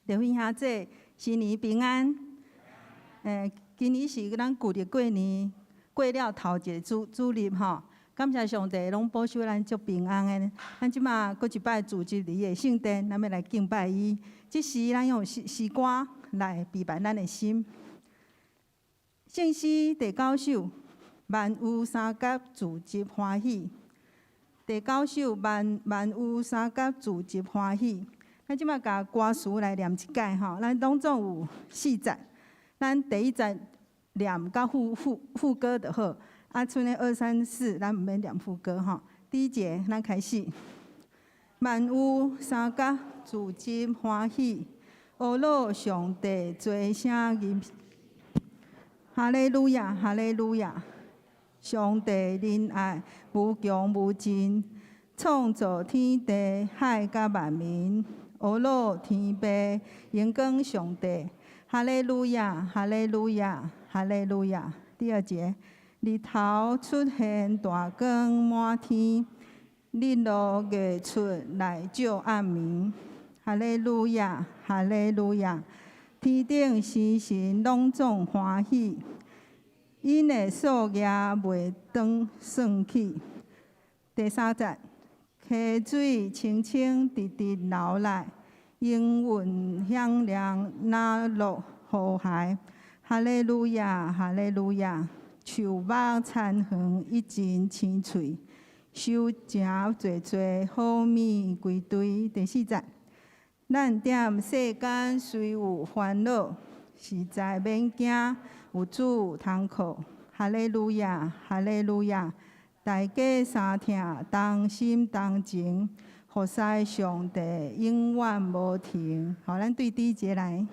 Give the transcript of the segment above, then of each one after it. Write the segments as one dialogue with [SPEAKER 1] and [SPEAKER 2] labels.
[SPEAKER 1] 劉飛兄姐，新年平安。今年是咱舊曆過年過了頭一个主日吼，感謝上帝攏保守咱足平安的。咱這馬閣一擺組織佇伊的聖殿，咱欲來敬拜伊。這時咱用詩歌來備辦咱的心。聖詩第九首，萬有相佮聚集歡喜。第九首，萬有相佮聚集歡喜。咱這馬共歌詞來念一擺吼，咱攏總有四節，咱第一節念佮副歌就好，啊，賰的二三四，咱毋免念副歌吼。第一節，咱開始。萬有相佮聚集歡喜，阿樂上帝濟聲吟。哈利路亞，哈利路亞！上帝仁愛無窮無盡，創造天地海佮萬民。阿樂天父榮光上帝，哈利路亞，哈利路亞，哈利路亞。第二節，日頭出現大光滿天，日落月出來照暗暝。哈利路亞，哈利路亞！天頂星神攏總歡喜，𪜶的數額袂當算起。第三節，溪水清清直直流來，音韻響亮，若落和諧。哈利路亞，哈利路亞！樹木田園一陣青翠，收成濟濟，好物歸堆。第四節，咱踮世間雖有煩惱，實在免驚，有主通靠。哈利路亞，哈利路亞！大家相疼，同心同情，服侍上帝永遠無停。好，咱對第一節來。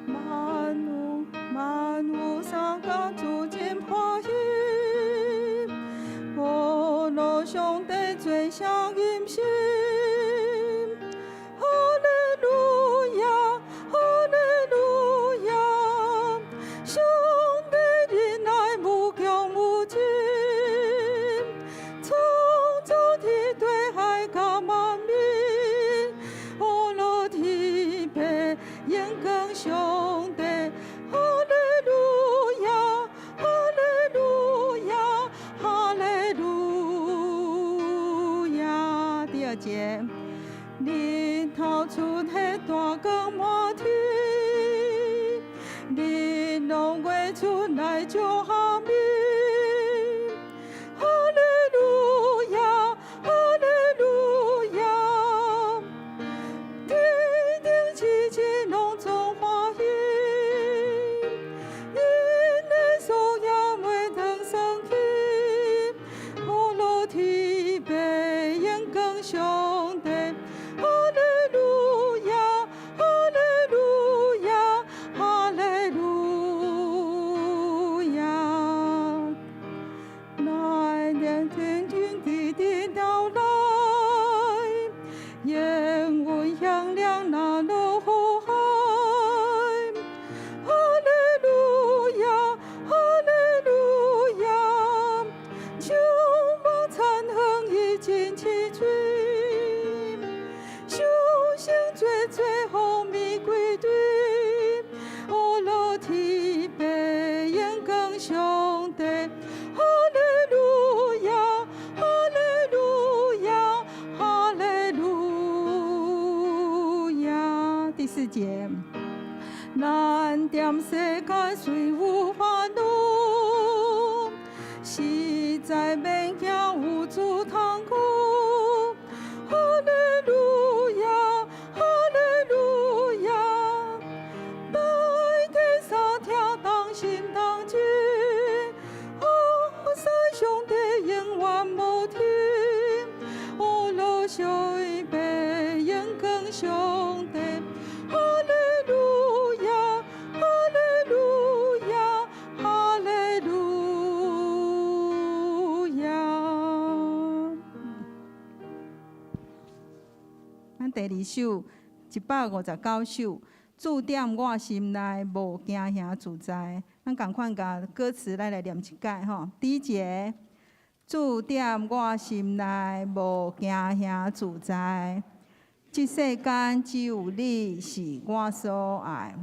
[SPEAKER 1] 萬有萬有相佮聚集歡喜，阿樂上帝濟聲吟詩。哈利路亞，哈利路亞！上帝仁愛無窮無盡，創造天地海佮萬民，阿樂天父榮光上帝，哈利路亞，哈利路亞，哈利路亞。第二節，日頭出現大光滿天，日落月出來照暗暝。哈利路亞，哈利路亞！天頂星神攏總歡喜，𪜶的數額袂當算起。阿樂天父榮光上帝，哈利路亞，哈利路亞，哈利路亞。來年天天地地到來，音韻響亮若落和諧。哈利路亞，哈利路亞！樹木田園一陣青翠，收成濟濟好物歸堆。阿樂天父榮光上帝，哈利路亞，哈利路亞，哈利路亞。第四節，咱踮世間雖有煩惱，實在免驚，有主通顧。哈利路亞，哈利路亞！大家相疼，同心同情，服侍上帝永遠無停。阿樂上帝榮光上帝，哈利路亞，哈利路亞，哈利路亞。咱第二首159首，主踮我心內，無驚嚇自在。咱仝款共歌詞咱來念一擺吼。第一節，主踮我心內，無驚嚇自在。這世間只有你是我所愛。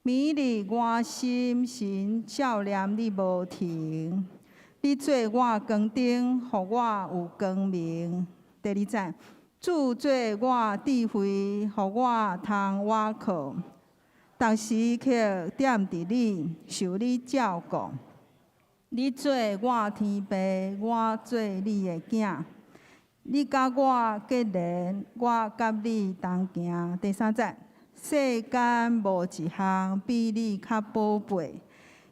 [SPEAKER 1] 勉勵我心神，笑臉你無停。你做我光燈，予我有光明。第二節，主做我智慧，予我通倚靠。逐時刻踮佇你，受你照顧。你做我天父，我做你的囝。你佮我結連，我佮你同行。第三節，世間無一項比你較寶貝，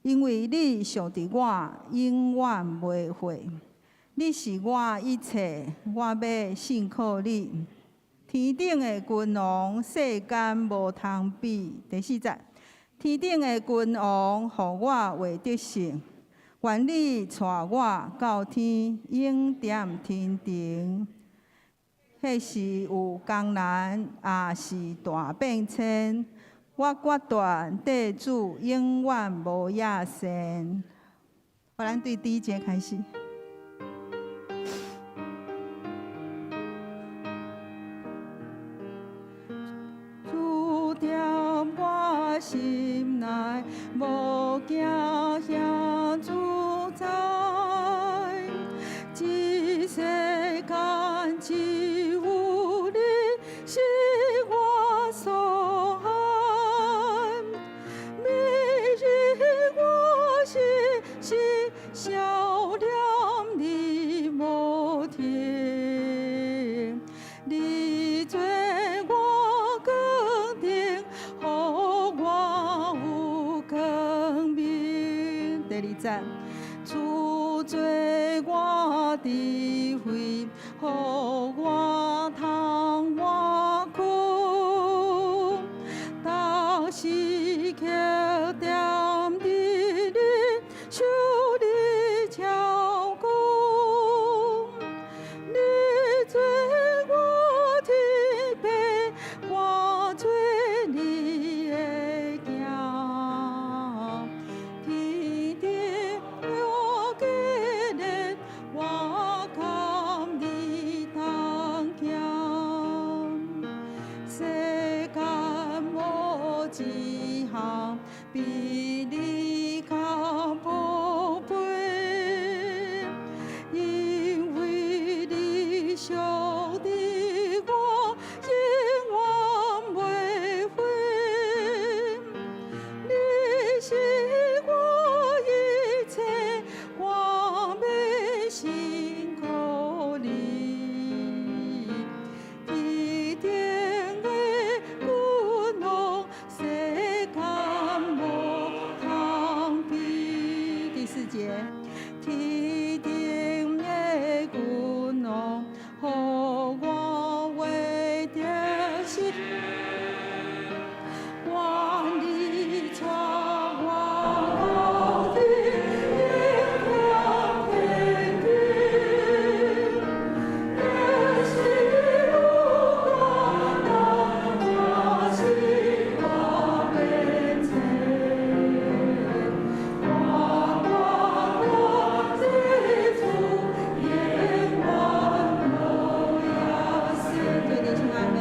[SPEAKER 1] 因為你惜著我，永遠袂悔。你是我一切，我欲信靠你。天頂的君王，世間無通比。第四節，天頂的君王，予我會得勝。願你帶我到天，永踮天庭。彼時有艱難，抑是大變遷，我決斷綴主永遠無野心。好，咱對第一節開始。主踮我心內，無驚嚇自在。這世間只有你是我所愛，勉勵我心神，笑臉你無停。你做我光燈，予我有光明。第二節，主做我智慧，予我通倚靠。逐時刻踮佇你，受你照顧。你做我天父，我做你的囝。天頂我結連，我佮你同行。世間無一項比你較寶貝，因為你惜著我，永遠袂悔。你是我一切，我欲信靠你。天頂的君王，世間無通比。第四節，天頂的君王，予我會得勝。願你帶我到天，永踮天頂。彼時有艱難，也是大變遷。我決斷綴主，永遠無野心。對，弟兄阿們。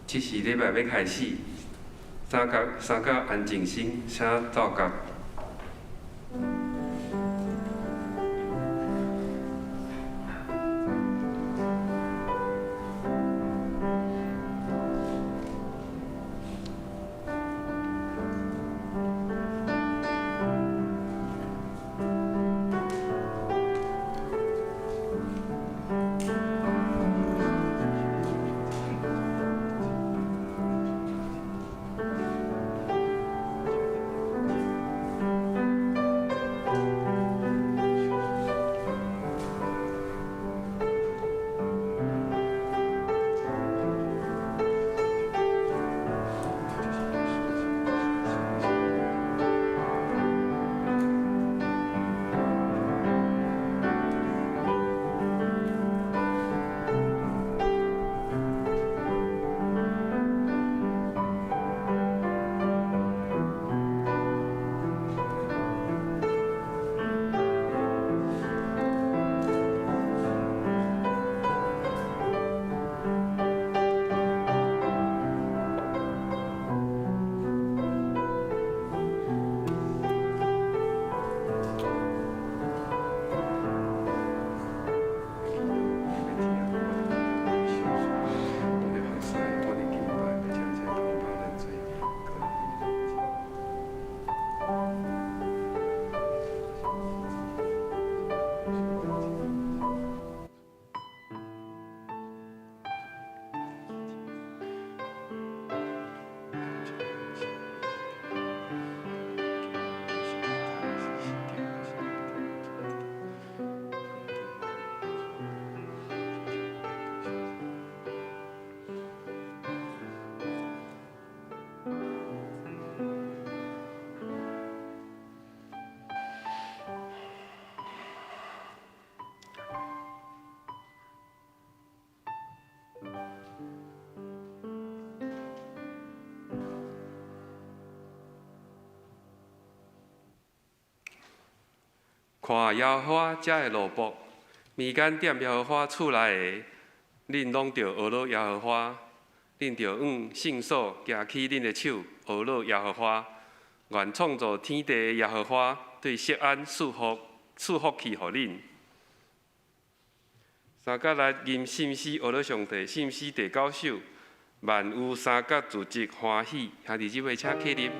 [SPEAKER 2] 這是禮拜欲開始，三角三角安靜心，寫奏樂。看耶和華這个奴僕，米干踮耶和華厝內的，恁攏著學樂耶和華，恁著按聖所舉起恁的手，學樂耶和華。願創造天地的耶和華對錫安賜福，賜福氣予恁。三角六吟聖詩學樂上帝，聖詩第九首，萬有三角自得歡喜，兄弟姊妹請起立。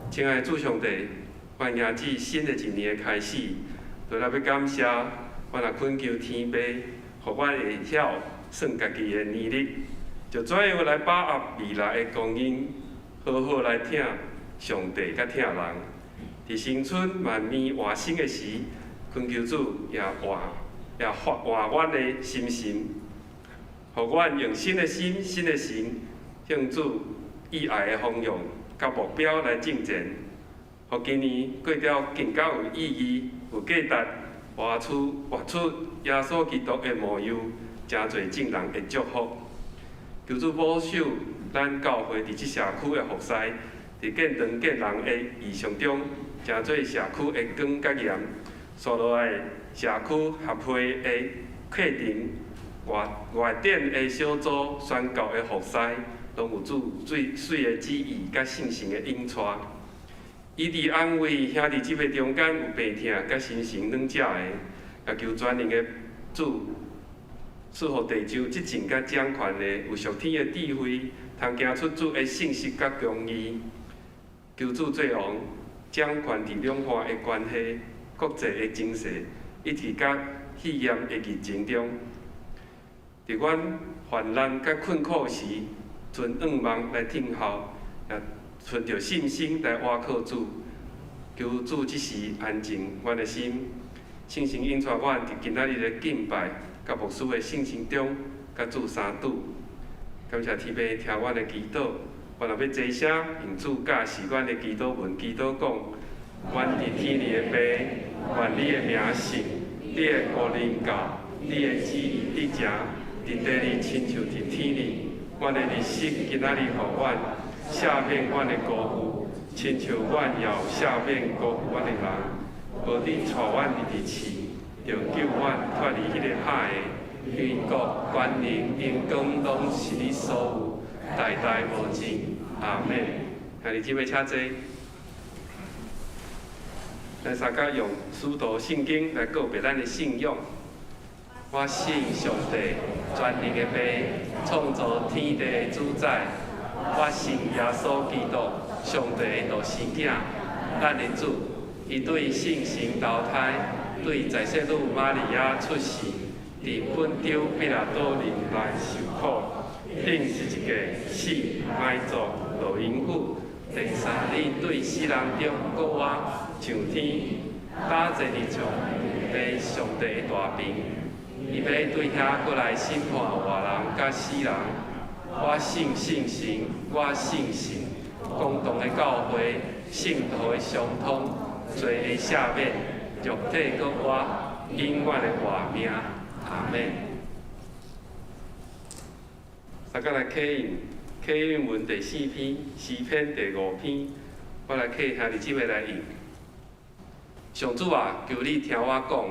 [SPEAKER 2] 親愛的主上帝，歡迎至新的一年的開始，除了欲感謝，阮也懇求天父，予阮會曉算家己的年日，就怎樣來把握未來的光陰，好好來疼上帝佮疼人。佇新春萬面換新的時，懇求主也換也發換阮的心神，予阮用新的心、新的神，向主意愛的方向佮目標來進前，予今年過了更加有意義、有價值，活出耶穌基督的模樣，誠濟眾人的祝福。求主保守咱教會佇這社區的服侍，佇見長見人的異象中，成做社區的光佮鹽。紲落來社區協會的課程、外展的小組、宣教的服侍，攏有主最媠的旨意佮聖神的引帶。醫治安慰兄弟姊妹中間有病痛佮心神軟弱的，共求全能的主賜予弟兄執政佮掌權的有屬天的智慧，通行出主的信實佮公義。求主做王，掌權佇兩岸的關係、國際的情勢，以及佮肺炎的疫情中，佇阮患難佮困苦時，存仰望來聽候，也存著信心來倚靠主。求主這時安靜阮的心，聖神引帶阮佇今仔日的敬拜佮牧師的信息中，佮主相拄。感謝天父聽阮的祈禱，阮若欲齊聲用主教示阮的祈禱文祈禱講：阮佇天裡的父，願你的名聖，你的國臨到，你的旨意得成，佇地裡親像佇天裡。阮的日食今仔日予阮，赦免阮的辜負，親像阮也有赦免辜負阮的人。無得帶阮入去試，著救阮脫離彼个歹的。因為國、權能、榮光攏是你所有，代代無盡。阿們。兄弟姊妹請坐。咱三甲用使徒信經來告白咱的信仰。我信上帝，全能的父，創造天地的主宰。我信耶穌基督，上帝的獨生囝，咱的主。伊對聖神投胎，對在聖女瑪利亞出世，佇本丟彼拉多任內受苦，釘十字架死埋葬，落陰府，第三日對死人中復活，上天，搭坐佇上帝上帝的大爿。伊欲對遐閣來審判活人佮死人。我信聖神，我信聖公同的教會，聖徒的相通，罪的赦免，肉體閣活，永遠的活命。阿們。大家來啟應，啟應文第四篇，詩篇第五篇，我來啟兄弟姊妹來應。上主啊，求你聽我講。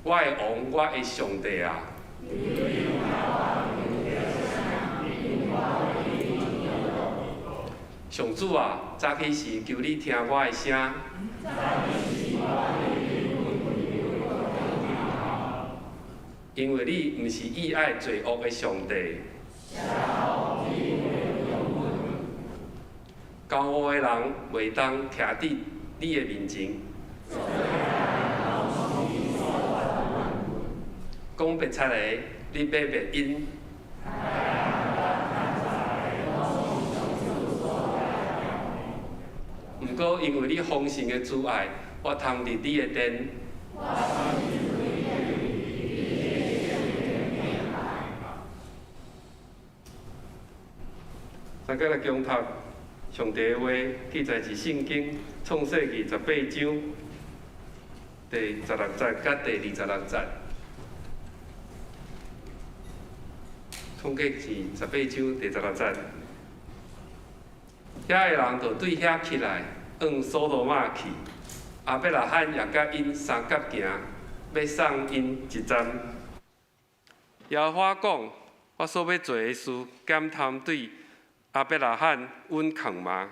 [SPEAKER 2] 我的王，我的上帝啊！上主啊，早起時求你聽我的聲。因為你毋是意愛罪惡的上帝。驕傲的人袂當徛佇你的面前。講白賊的，你欲滅𪜶。毋過因為你豐盛的慈愛，我通入你的殿。大家來共讀上帝的話，記載佇聖經創世記十八章第十六節佮第二十六節。創世記十八章第十六節，遐个人就對遐起來，往所多瑪去。亞伯拉罕也佮𪜶相佮行，欲送𪜶一站。耶和華講：我所欲做的事，敢通對亞伯拉罕隱藏嗎？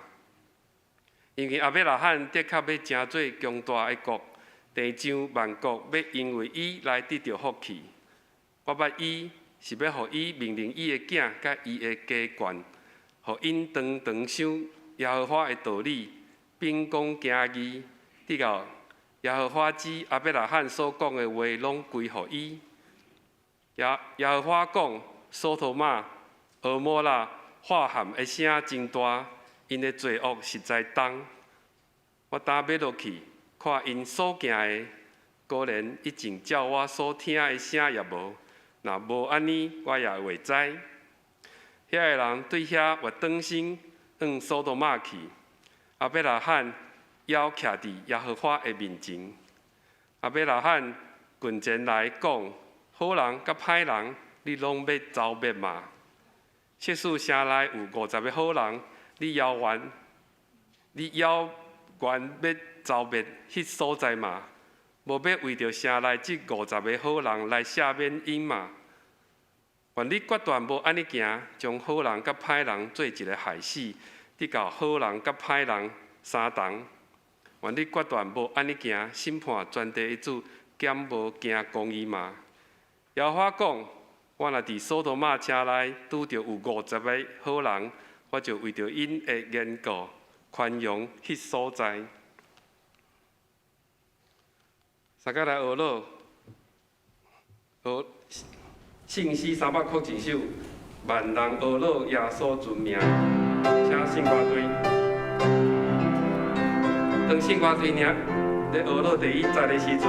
[SPEAKER 2] 因為亞伯拉罕的確欲成做強大的國，地上萬國欲因為伊來得著福氣。我捌伊，是欲予伊命令伊的囝佮伊的家眷，予𪜶常常想耶和華的道理，秉公行義，直到耶和華指亞伯拉罕所講的話攏歸予伊。耶和華講：所多瑪、蛾摩拉喊喊的聲真大，𪜶的罪惡實在重。我今欲落去看𪜶所行的，果然已經照我所聽的聲也無。若無按呢，我也袂知。遐个人對遐越轉身往所多瑪去，亞伯拉罕猶徛佇耶和華的面前。亞伯拉罕近前來講：好人佮歹人，你攏欲遭滅嗎？設使城內有五十个好人，你猶願欲遭滅彼所在嗎？無欲為著城內這五十个好人來赦免𪜶嗎？願你決斷無按呢行，將好人佮歹人做一个害死，直到好人佮歹人相同。願你決斷無按呢行，審判全地的主，敢無驚公義嗎？耶和華講：我若佇所多瑪城內拄著有五十个好人，我就為著𪜶的緣故寬容彼所在。大家來學咯，學聖詩三百箍一首，萬人呵咾耶穌尊名，請聖歌隊。當聖歌隊爾咧呵咾第一節的時陣，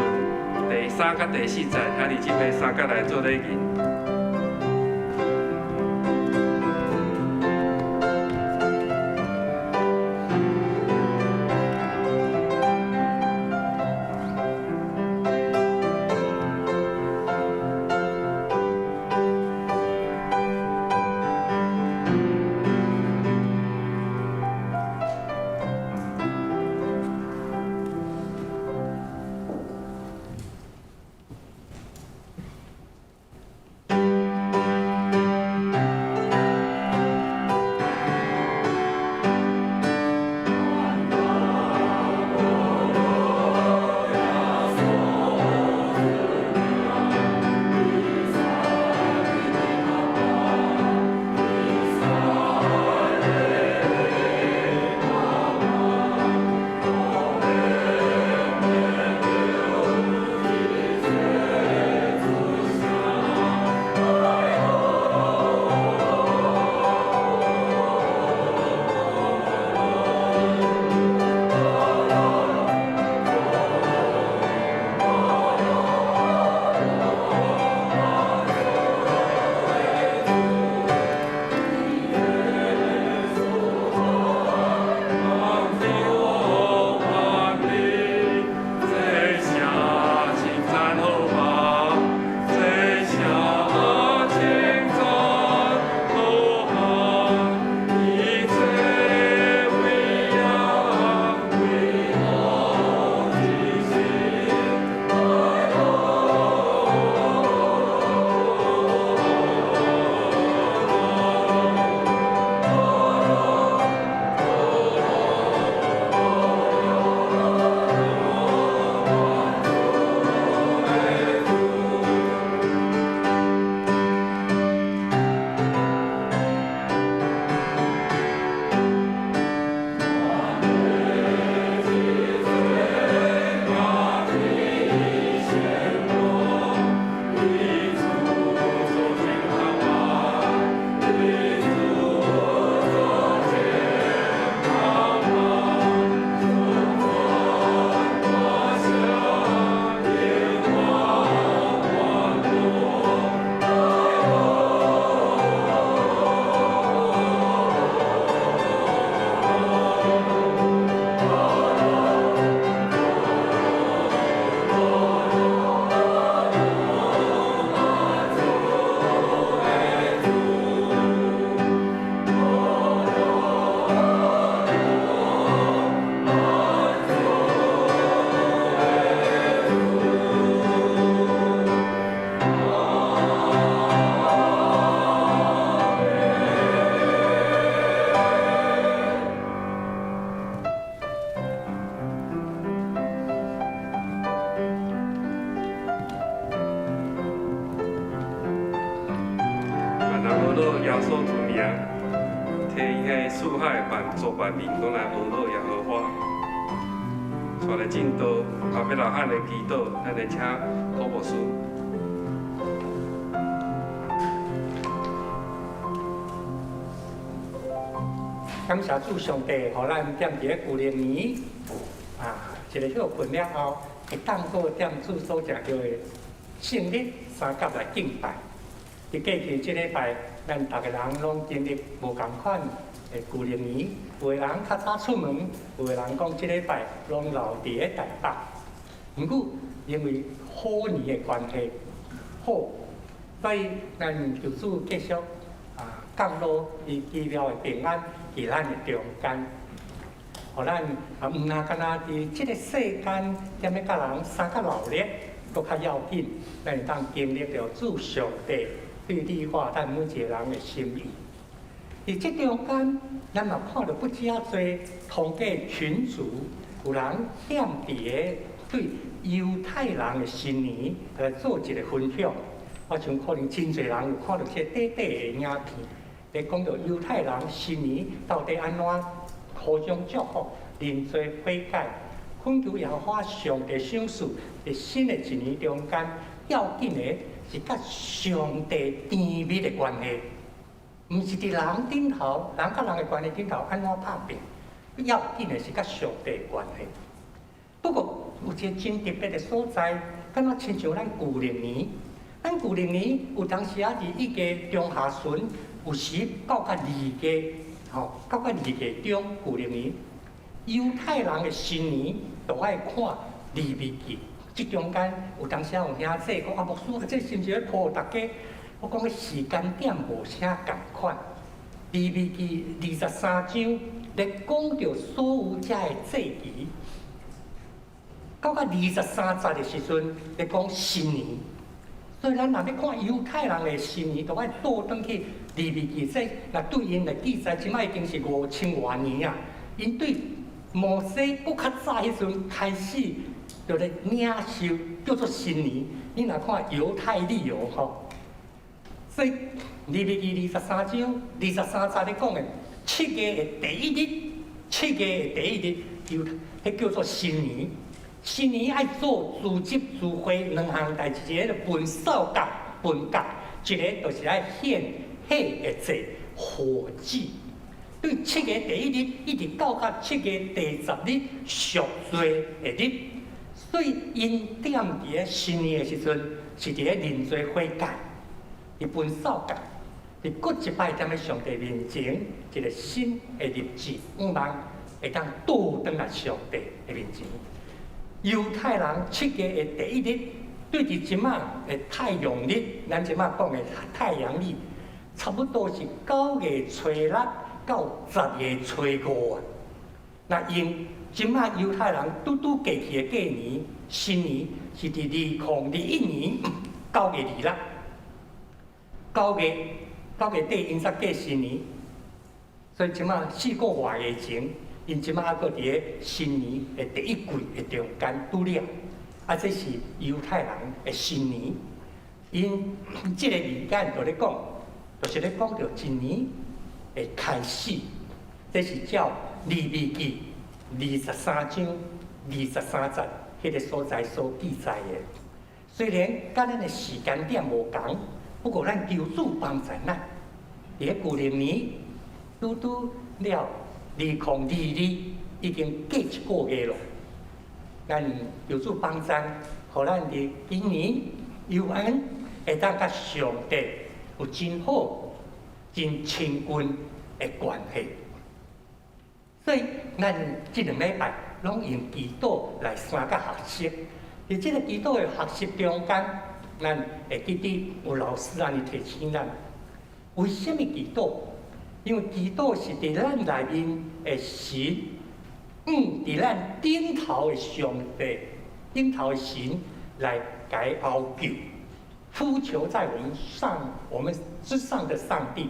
[SPEAKER 2] 第三佮第四節，兄弟姊妹三佮來做禮儀。落耶穌之名，提伊彼四海萬族萬民攏來學樂耶和華。帶來進度，亞伯拉罕的祈禱，咱來請柯牧師。
[SPEAKER 3] 感謝主上帝，予咱踮佇咧舊曆年啊，一个歇睏了後，會當閣踮主所成就的聖日三甲來敬拜。佇過去這禮拜，咱逐个人攏經歷無仝款的舊曆年，有的人較早出門，有的人講這禮拜攏留佇咧台北。毋過因為虎年的關係，虎，所以咱求主繼續啊降落伊奇妙的平安佇咱的中間，予咱啊毋若干焦佇這个世間踮咧佮人相較鬧熱，閣較要緊，咱會當經歷著主上帝對你我咱每一個人的心意。佇這中間，咱嘛看著不止仔濟統計群組有人踮佇个對猶太人的新年來做一個分享。我想可能真濟人有看著這短短的影片，咧講著猶太人新年到底按怎互相祝福、認罪悔改、懇求耶和華上帝賞賜。佇新的一年中間，要緊的是佮上帝甜蜜的關係，毋是佇人頂頭，人佮人的關係頂頭按怎拍拚，要緊的是佮上帝的關係。不過有一个真特別的所在，敢若親像咱舊曆年，咱舊曆年有當時仔佇一月中下旬，有時到較二月，吼，到較二月中舊曆年，猶太人的新年都愛看利未記。這中間有當時有兄弟講啊，牧師，啊，這是毋是咧唬大家？我講彼時間點無啥仝款。利未記23章咧講著所有遮的祭儀，到較23節的時陣咧講新年。所以咱若欲看猶太人的新年，就愛倒轉去利未記這，若對𪜶的記載，這擺已經是5000外年啊。𪜶對摩西閣較早彼陣開始，就咧領受叫做新年。你若看猶太曆哦吼，所以利未記23章23節咧講的七月的第一日，七月的第一日，猶彼叫做新年。新年愛做除祭除火兩項代誌，一個焚掃角、焚角，一个就是愛獻火的祭火祭。對七月第一日一直到較七月第10日贖罪的日，所以𪜶踮佇咧新年的時陣，是佇咧認罪悔改，佇焚掃角，佇閣一擺踮咧上帝面前，一个新的立志，向望會當倒轉來上帝的面前。猶太人七月的第一日，對佇這馬的太陽曆，咱這馬講的太陽曆，差不多是9月初6到10月初5啊。那用這馬猶太人拄拄過去的過年，新年是佇2021年9月26，9月底𪜶才過新年，所以這馬4個外月前。𪜶這馬猶閣佇咧新年的第一季的中間拄了，啊，這是猶太人的新年。𪜶這个字眼就咧講，就是咧講著一年的開始。這是照利未記23章23節彼个所在所記載的。雖然佮咱的時間點無仝，不過咱求主幫助咱，佇咧舊曆年拄拄了。2022已經過一個月咯，咱求主幫助，予咱佇今年有緣會當佮上帝有真好、真親近的關係。所以，咱這兩禮拜攏用祈禱來相佮學習。佇這个祈禱的學習中間，咱會記得有老師按呢提醒咱，為啥物祈禱？因為祈禱是佇咱內面的神，佇咱頂頭的上帝、頂頭的神來共伊呼求，呼求在我們上、我們之上的上帝。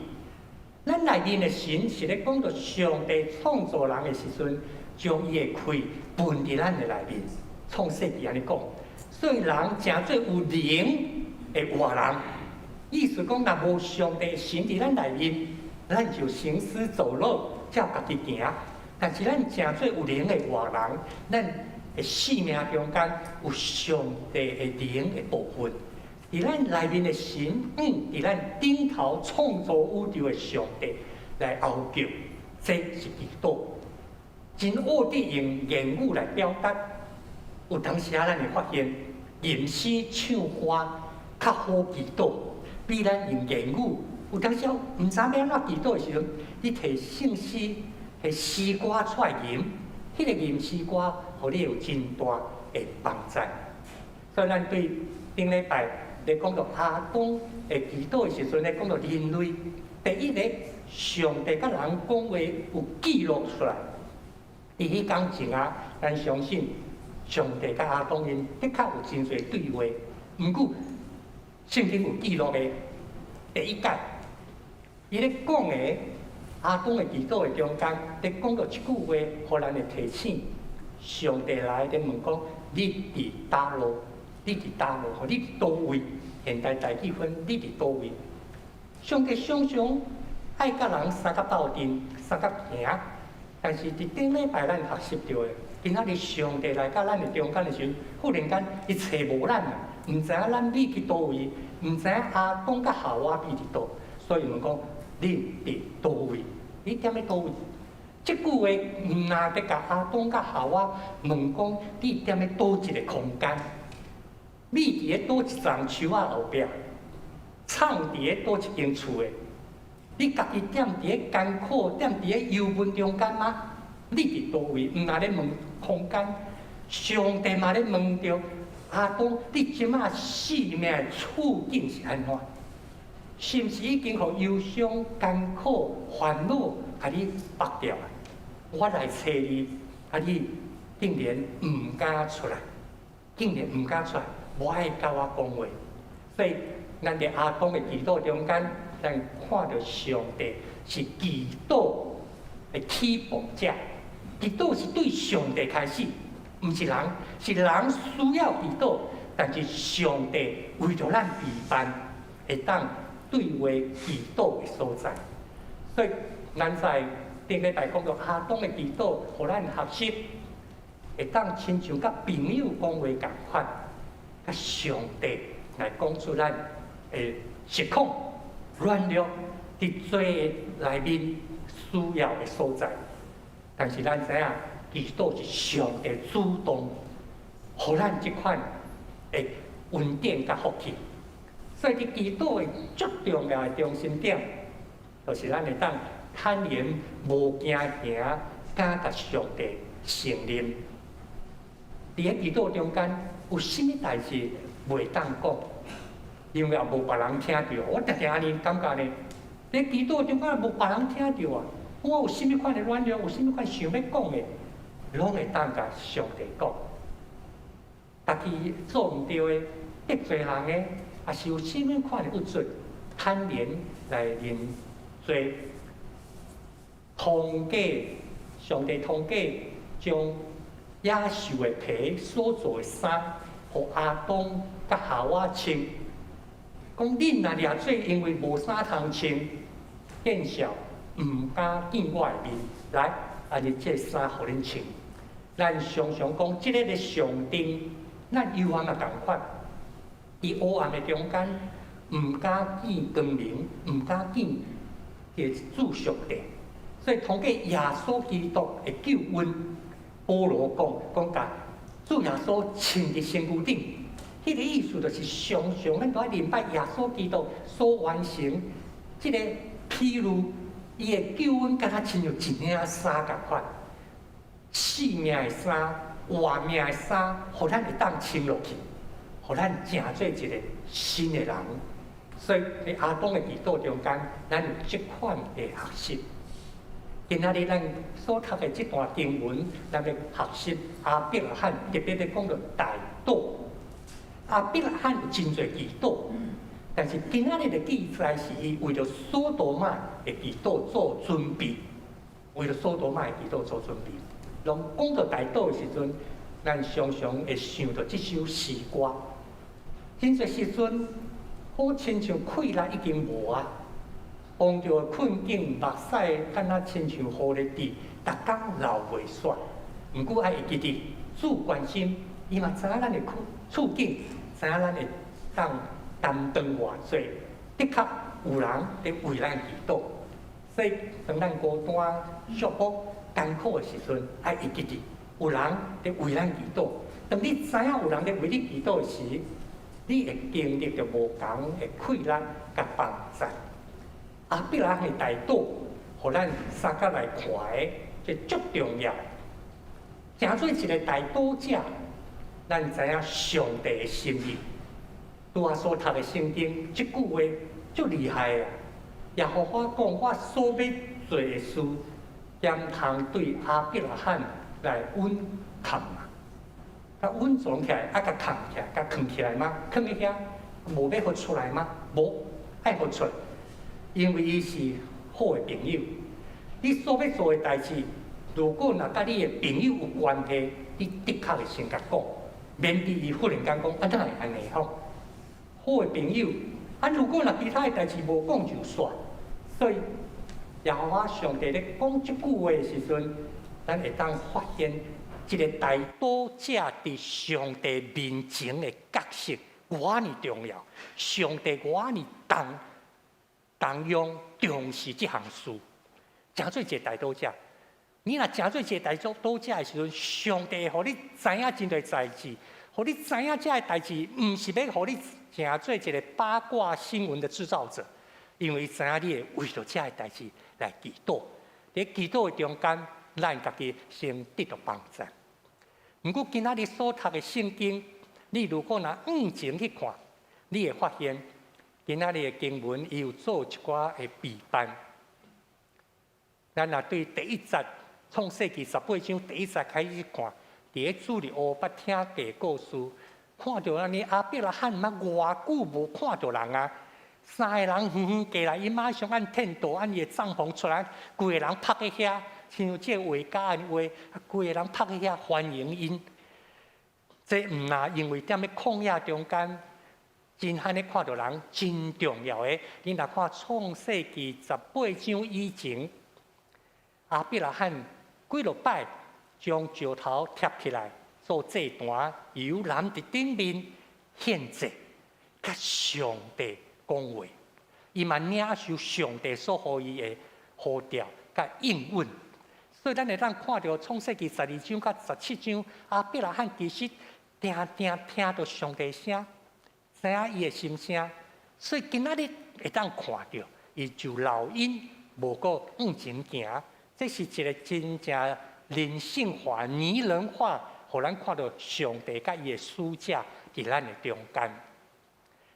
[SPEAKER 3] 咱內面的神是咧講著上帝創造人的時陣，將伊的氣噴佇咱的內面，創世記按呢講，所以人成做有靈的活人。意思講，若無上帝神佇咱內面，咱就行屍走肉，照家己行。但是咱成做有靈的活人，咱的生命中間有上帝的靈的部分，佇咱內面的神，佇咱頂頭創造宇宙的上帝來呼叫，這是祈禱。真惡得用言語來表達。有當時啊，咱會發現吟詩唱歌較好祈禱，比咱用言語。有當時毋知欲按怎祈禱的時陣，你提聖詩、提詩歌出來吟，彼個吟詩歌，予你有真大的幫助。所以咱對頂禮拜咧講到亞當的祈禱的時陣咧，講到人類第一個上帝佮人講話有記錄出來。佇彼工前啊，咱相信上帝佮亞當𪜶的確有真濟對話。毋過聖經有記錄的第一擺，伊咧講的亞當的祈禱的中間，咧講到一句話，予咱會提醒上帝來咧問講：你佇佗落？你佇佗落？予你佇佗位？現代台語翻你佇佗位？上帝常常愛佮人相佮鬥陣，相佮行。但是佇頂禮拜咱學習著的，今仔日上帝來佮咱的中間的時陣，忽然間伊揣無咱啊，毋知影咱佇去佗位，毋知影亞當佮夏娃佇佗，所以問講你佇佗位？你踮咧佗位？這句話毋若欲共亞當佮夏娃問講，你踮咧佗一个空間？你佇咧佗一叢樹仔後壁，藏佇咧佗一間厝的？你家己踮佇咧艱苦，踮佇咧憂悶中間嗎？你佇佗位？毋若咧問空間，上帝嘛咧問著亞當，你這馬生命的處境是按怎？是毋是已經予憂傷、艱苦、煩惱，共你縛掉啊？我來揣你，啊你竟然毋敢出來，竟然毋敢出來，無愛佮我講話。所以，咱佇亞當的祈禱中間，咱看著上帝是祈禱的起步者。祈禱是對上帝開始，毋是人，是人需要祈禱，但是上帝為著咱備辦，會當對話祈禱的所在。所以，咱在頂禮拜講到亞當的祈禱，予咱學習，會當親像佮朋友講話仝款，佮上帝來講出咱的實況、軟弱，佇罪內面需要的所在。但是咱知影，祈禱是上帝主動，予咱這款的恩典佮福氣。所以，佇祈禱的足重要的中心點，就是咱會當坦然無驚行，敢共上帝承認。佇咧祈禱中間，有啥物代誌袂當講？因為也無別人聽著，我定定按呢感覺呢。佇祈禱中間無別人聽著啊！我有啥物款的軟弱，有啥物款想欲講的，攏會當共上帝講。家己做毋對的，得罪人的，抑是有啥物款的不足，坦然來認罪。通過上帝通過將野獸的皮所做的衫，予亞當佮夏娃穿，講恁若掠做，因為無衫通穿，見笑毋敢見我的面。來，按呢這衫予恁穿。咱常常講，這个的象徵，咱幽暗嘛仝款，佇黑暗的中間，毋敢見光明，毋敢見這主上帝。所以通過耶穌基督的救恩，保羅講講共主耶穌穿佇身軀頂，彼個意思就是常常咱都愛明白耶穌基督所完成這个譬喻，伊的救恩敢若親像一領衫仝款，死命的衫、活命的衫，予咱會當穿落去，予咱成做一个新的人。所以佇亞當的祈禱中間，咱有這款的學習。今仔日咱所讀的這段經文，咱欲學習亞伯拉罕特別咧講著代禱。亞伯拉罕有真濟祈禱，但是今仔日的記載是伊為著所多瑪的祈禱做準備，為著所多瑪的祈禱做準備。當講著代禱的時陣，咱常常會想著這首詩歌。真濟時陣，好親像氣力已經無啊，碰著困境，目屎敢若親像雨咧滴，逐工流袂煞。毋過愛會記得，主關心，伊嘛知影咱的處境，知影咱會當擔當偌濟，的確有人佇為咱祈禱。所以當咱孤單、寂寞、艱苦的時陣，愛會記得有人佇為咱祈禱。當你知影有人佇為你祈禱時，你會經歷著無仝的氣力佮幫助。亞伯拉罕的代禱，予咱相佮來看的，這足重要。成做一個代禱者，咱知影上帝的心意。拄仔所讀的聖經，這句話足厲害啊！耶和華講：我所欲做的事，敢通對亞伯拉罕來隱藏嘛？共隱藏起來，啊，共藏起來，共囥起來嗎？囥佇遐，無欲予出來嗎？無，愛予出來，因為伊是好的朋友。你所欲做的代誌，如果若佮你的朋友有關係，你的確會先共講，免得伊忽然間講，啊，哪會按呢吼？好的朋友，啊，如果若其他的代誌無講就煞。所以耶和華上帝咧講這句話的時陣，咱會當發現一個代禱者佇上帝面前的角色，偌爾重要。上帝偌爾重重用重視這項事，成做一個代禱者。你若成做一個代禱者的時陣，上帝會予你知影真濟代誌，予你知影這个代誌，毋是欲予你成做一個八卦新聞的製造者，因為知影你會為著這个代誌來祈禱。佇祈禱的中間，咱家己先得到幫助。毋過今仔日所讀的聖經，你如果若往前去看，你會發現今仔日的經文伊有做一寡的備辦。咱若對第一節創世記十八章第一節開始看，佇咧主日學捌聽過故事，看著按呢亞伯拉罕嘛偌久無看著人啊，三个人遠遠過來，伊馬上按天道按伊的帳篷出來，規个人拍佇遐，像這個畫家按呢畫，啊，規个人拍佇遐歡迎𪜶。這毋若因為踮咧曠野中間，真罕咧看著人真重要的。你若看創世記十八章以前，亞伯拉罕幾落擺將石頭疊起來做祭壇，油淋佇頂面獻祭，佮上帝講話。伊嘛領受上帝所予伊的呼召佮應允。所以咱會當看著創世記12章佮17章，亞伯拉罕其實定定聽著上帝聲，知影伊的心聲。所以今仔日會當看著，伊就老因無閣往前行。這是一個真正人性化、擬人化，予咱看著上帝佮伊的使者佇咱的中間。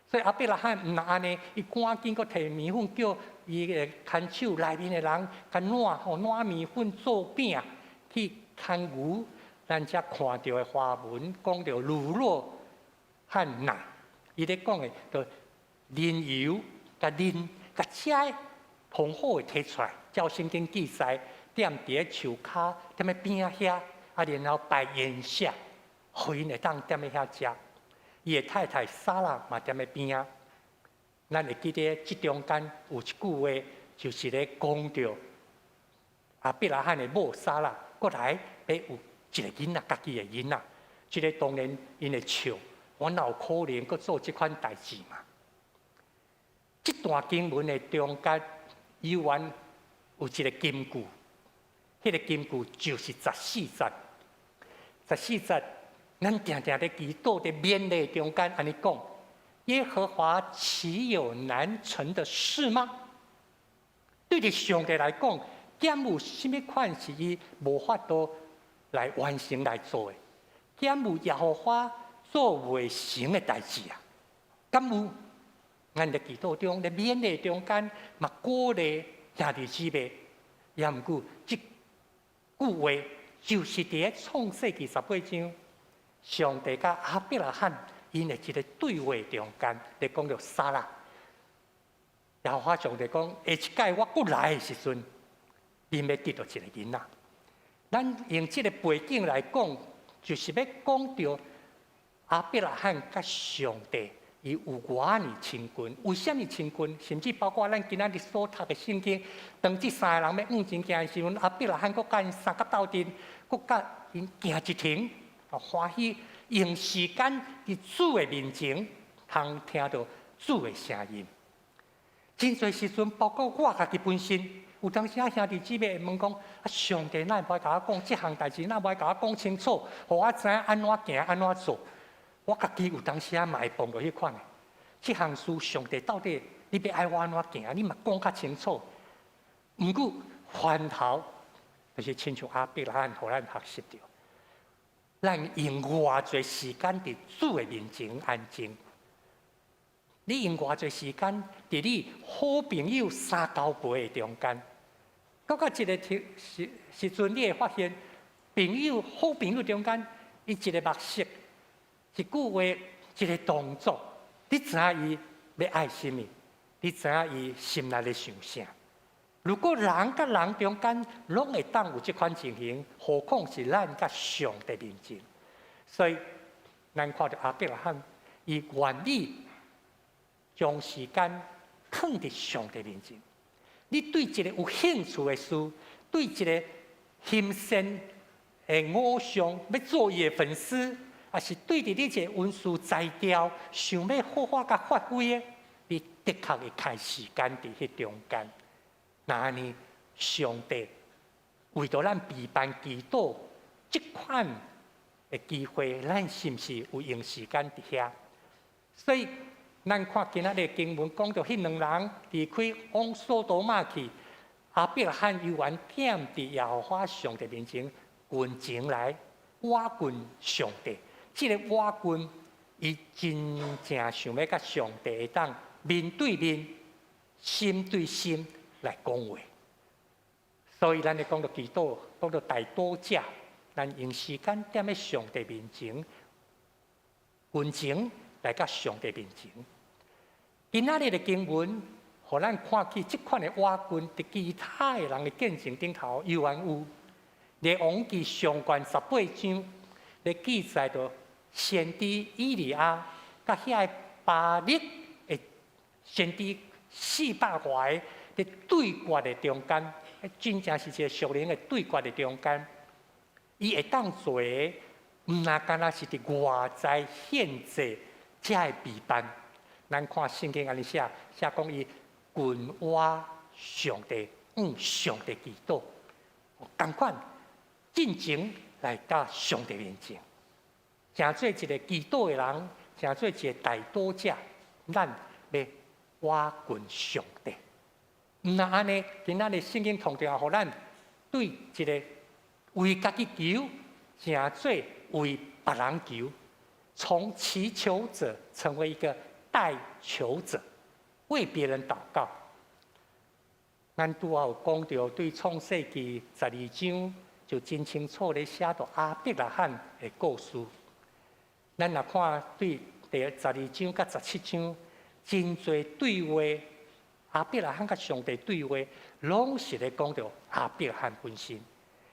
[SPEAKER 3] 所以亞伯拉罕毋若按呢，伊趕緊閣提麵粉叫伊的牽手內面的人，共攑吼攑麵粉做餅去牽牛。咱才看著的花紋，講著乳酪和奶，伊咧講的就奶油佮奶共這個豐好的提出來，照聖經記載，踮佇咧樹跤，踮咧邊仔遐，啊，然後擺筵席，予𪜶會當踮咧遐食。伊的太太撒拉嘛踮咧邊仔。咱會記得這中間有一句話，就是咧講著亞伯拉罕的某撒拉閣來欲有一個囡仔，家己的囡仔。這个當然𪜶會笑，我哪有可能閣做這款代誌嘛？這段經文的中間，猶原有一個金句，彼个金句就是十四節。十四節，咱定定咧祈禱佇勉勵中間按呢講：耶和華豈有難成的事嗎？對佇上帝來講，敢有啥物款是伊無法度來完成來做的？敢有耶和華做袂成的代誌啊？敢有？咱佇祈禱中，佇勉勵中間，嘛鼓勵兄弟姊妹。也毋過，這句話就是佇咧創世記十八章，上帝佮亞伯拉罕𪜶的一个對話中間，咧講著撒拉。耶和華上帝講：下一擺我閣來的時陣，恁欲得著一个囡仔。咱用這个背景來講，就是欲講著亞伯拉罕佮上帝伊有偌爾親近，為啥物親近？甚至包括咱今仔日所讀的聖經，當這三个人欲往前行的時陣，亞伯拉罕閣佮𪜶相佮鬥陣，閣佮𪜶行一程，啊，歡喜用時間佇主的面前，通聽著主的聲音。真濟時陣，包括我家己本身，有當時啊兄弟姊妹會問講：啊，上帝哪會無愛共我講這項代誌，哪無愛共我講清楚，予我知影按怎行，按怎做？我家己有當時啊嘛會碰著彼款的，這項事上帝到底你欲愛我按怎行？你嘛講較清楚。毋過反頭就是親像亞伯拉罕，予咱學習著，咱用偌濟時間佇主的面前安靜。你用偌濟時間佇你好朋友相交陪的中間，到一个時時陣，你會發現朋友好朋友中間，伊一个目色，一句話，一个動作，你知影伊欲愛啥物？你知影伊心內咧想啥？如果人佮人中間攏會當有這款情形，何況是咱佮上帝面前？所以，咱看著亞伯拉罕，伊願意將時間囥佇上帝面前。你對一个有興趣的事，對一个欣賞的偶像，欲做伊的粉絲，抑是對著你一个文書才調，想欲好好共發揮的，你的確會開時間佇彼中間。若按呢，上帝為著咱備辦祈禱這款的機會，咱是毋是有用時間佇遐？所以，咱看今仔日經文講著彼兩人離開往所多瑪去，亞伯拉罕猶原踮佇耶和華上帝面前，近前來倚近上帝。這個倚近，伊真正想欲佮上帝會當面對面、心對心來講話。所以，咱咧講著祈禱，講著代禱者，咱用時間踮咧上帝面前，近前來佮上帝面前。今仔日的經文，予咱看見這款的倚近，佇其他的人的見證頂頭猶原有。列王紀上卷十八章咧記載著先知以利亞，佮遐个巴力的先知四百外個佇對決的中間，真正是一個屬靈的對決的中間，伊會當做的，毋若干焦是佇外在獻祭才會備辦。咱看聖經按呢寫，寫講伊近倚上帝，向上帝祈禱，仝款進前來到上帝面前，成做一个祈禱的人，成做一个代禱者，咱欲倚近上帝。毋若按呢，今仔日聖經同樣予咱對一个為家己求，成做為別人求，從祈求者成為一個代求者，為別人禱告。咱拄仔有講著，對創世記十二章就真清楚咧寫著亞伯拉罕的故事。咱若看對第十二章佮十七章，真濟對話，亞伯拉罕佮上帝對話，攏是咧講著亞伯拉罕本身。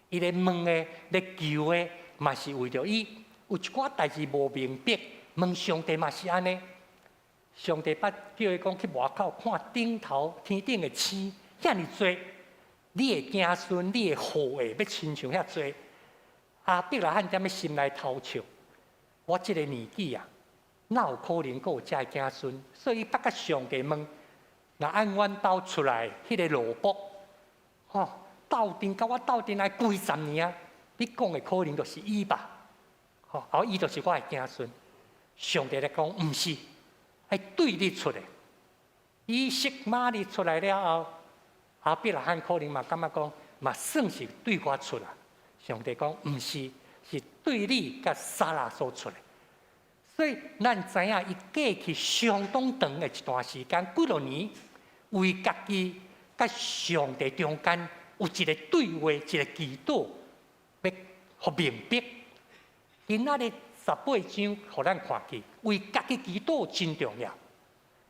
[SPEAKER 3] 伊咧問的、咧求的，嘛是為著伊。有一寡代誌無明白，問上帝嘛是按呢。上帝捌叫伊講去外口看頂頭天頂的星，遐爾濟，你的子孫、你的後裔欲親像遐濟。亞伯拉罕踮咧心內偷笑，我這個年紀啊，哪有可能閣有這个子孫？所以伊捌共上帝問：若按阮兜出來彼个奴僕，吼，鬥陣佮我鬥陣來幾十年啊？你講的可能就是伊吧？吼，啊，伊就是我的子孫。上帝來講，毋是。愛對你出的，以實瑪利出來了後，亞伯拉罕可能嘛感覺講，嘛算是對我出啦。上帝講，毋是，是對你佮撒拉所出的。所以咱知影，伊過去相當長的一段時間，幾若年，為家己佮上帝中間有一個對話，一個祈禱，欲予明白。今仔日十八章，予咱看見，為家己祈禱真重要。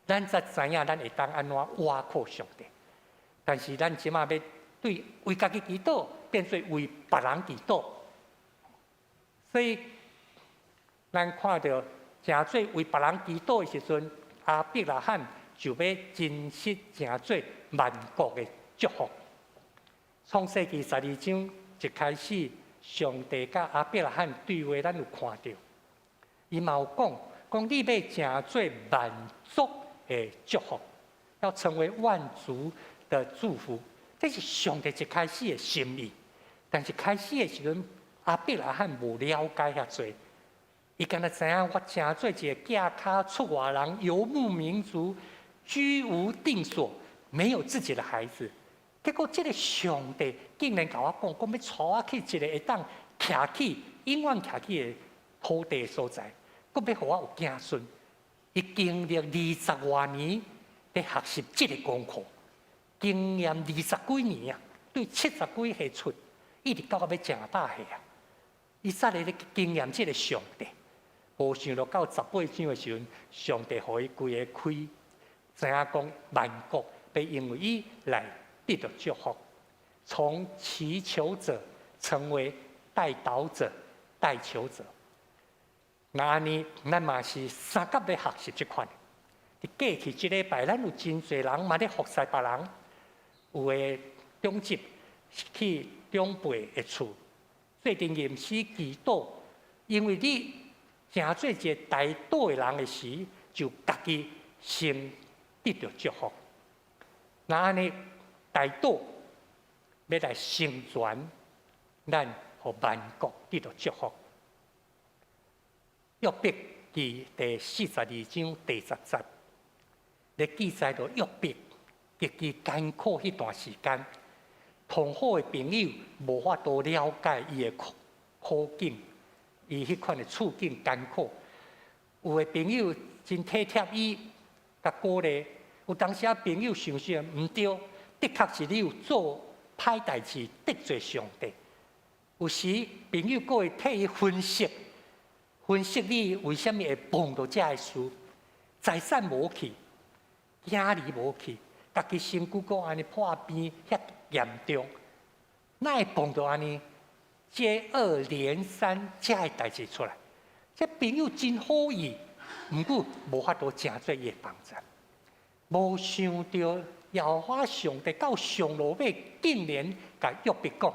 [SPEAKER 3] 咱才知影咱會當按怎倚靠上帝。但是咱這馬欲對為家己祈禱，變做為別人祈禱。所以，咱看著成做為別人祈禱的時陣，亞伯拉罕就欲真實成做萬國的祝福。創世記12章一開始，上帝佮亞伯拉罕對話，咱有看著，伊嘛有講，講你欲成做萬族的祝福，要成為萬族的祝福，這是上帝一開始的心意。但是開始的時陣，亞伯拉罕無了解遐濟，伊敢若知影我成做一个寄跤出外人，游牧民族，居無定所，沒有自己的孩子。結果這个上帝竟然共我講，講欲帶我去一个會當徛起、永遠徛起的土地所在，閣欲予我有子孫。伊經歷20外年佇學習這个功課，經驗20幾年啊，對70幾歲出，一直到欲成百歲啊，伊煞咧咧經驗這个上帝。無想著到18章的時陣，上帝予伊規个開，知影講萬國欲因為伊來得著祝福，從祈求者成為代禱者、代求者。那按呢，咱嘛是相佮咧學習這款。佇過去這禮拜，咱有真濟人嘛咧服侍別人，有的長執去長輩的厝，做陣吟詩祈禱，因為你成做一个代禱的人的時，就家己先得著祝福。那按呢，代禱欲來成全咱，予萬國得著祝福。約伯記第42章第10節，咧記載著約伯極其艱苦彼段時間，同好的朋友無法度了解伊的苦境，伊彼款的處境艱苦。有的朋友真體貼伊，共鼓勵；有當時仔朋友想想毋對，的確是你有做歹代誌得罪上帝。有時朋友閣會替伊分析，分析你為啥物會碰著這个事，財產無去，囝兒無去，家己身軀閣按呢破病遐嚴重，哪會碰著按呢接二連三這个代誌出來？這朋友真好意，毋過無法度成做伊的幫助。無想著耶和華上帝到上落尾，竟然共約伯講，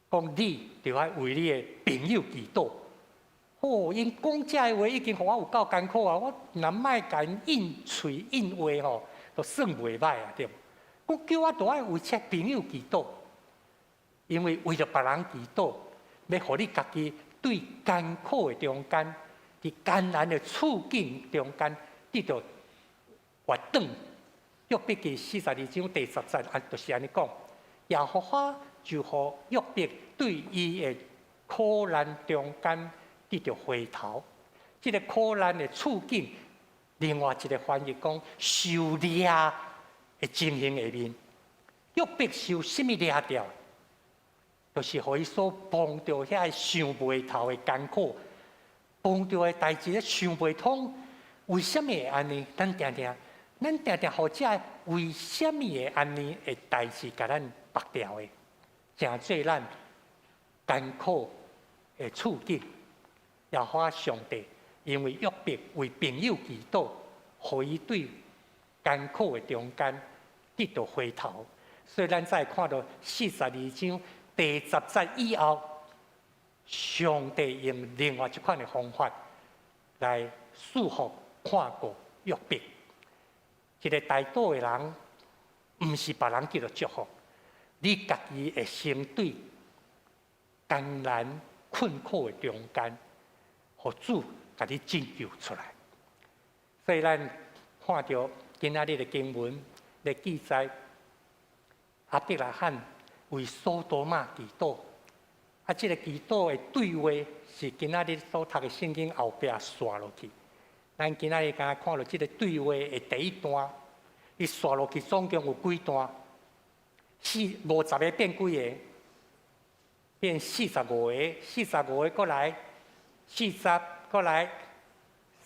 [SPEAKER 3] 講你著愛為你的朋友祈禱。哦，𪜶講這个話已經予我有夠艱苦啊！我若莫共𪜶應喙應話吼，都算袂䆀啊，對無？閣叫我著愛為這朋友祈禱，因為為著別人祈禱，欲予你家己對艱苦的中間，佇艱難的處境中間，得著活轉。約伯記42章第10節啊，就是按呢講。耶和華就予約伯對伊的苦難中間得著回頭。這个苦難的處境，另外一个翻譯講受掠的情形下面，約伯受啥物掠著？就是予伊所碰著遐想袂透的艱苦，碰著的代誌咧想袂通，為啥物會按呢？咱定定予這為啥物會按呢的代誌共咱縛牢的，成做咱艱苦的處境。耶和華上帝因為約伯為朋友祈禱，予伊對艱苦的中間得著回頭。所以咱才會看到42章第10節以後，上帝用另外一款的方法來賜福看顧約伯。一个代禱的人，毋是別人得著祝福，你家己會先對艱難困苦的中間，予主共你拯救出來。所以咱看著今仔日的經文來記載，亞伯拉罕為所多瑪祈禱，啊，這个祈禱的對話是今仔日所讀的聖經後壁紲落去。咱今仔日敢若看著這个對話的第一段，伊紲落去總共有幾段？四50個變幾个？變45個，45個閣來，40閣來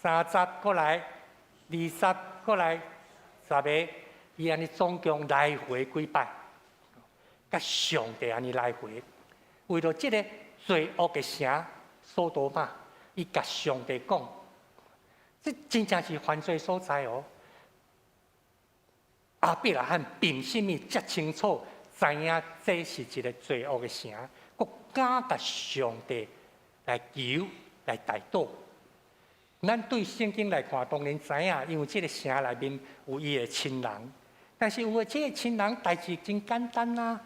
[SPEAKER 3] ，30閣來，20閣來，10個，伊按呢總共來回幾擺？佮上帝按呢來回，為著這个罪惡的城所多瑪，伊共上帝講，這真正是犯罪所在哦。亞伯拉罕憑啥物遮清楚知影這是一个罪惡的城，閣敢共上帝來求來代禱？咱對聖經來看，當然知影，因為這个城內面有伊的親人，但是有的這个親人代誌真簡單啊，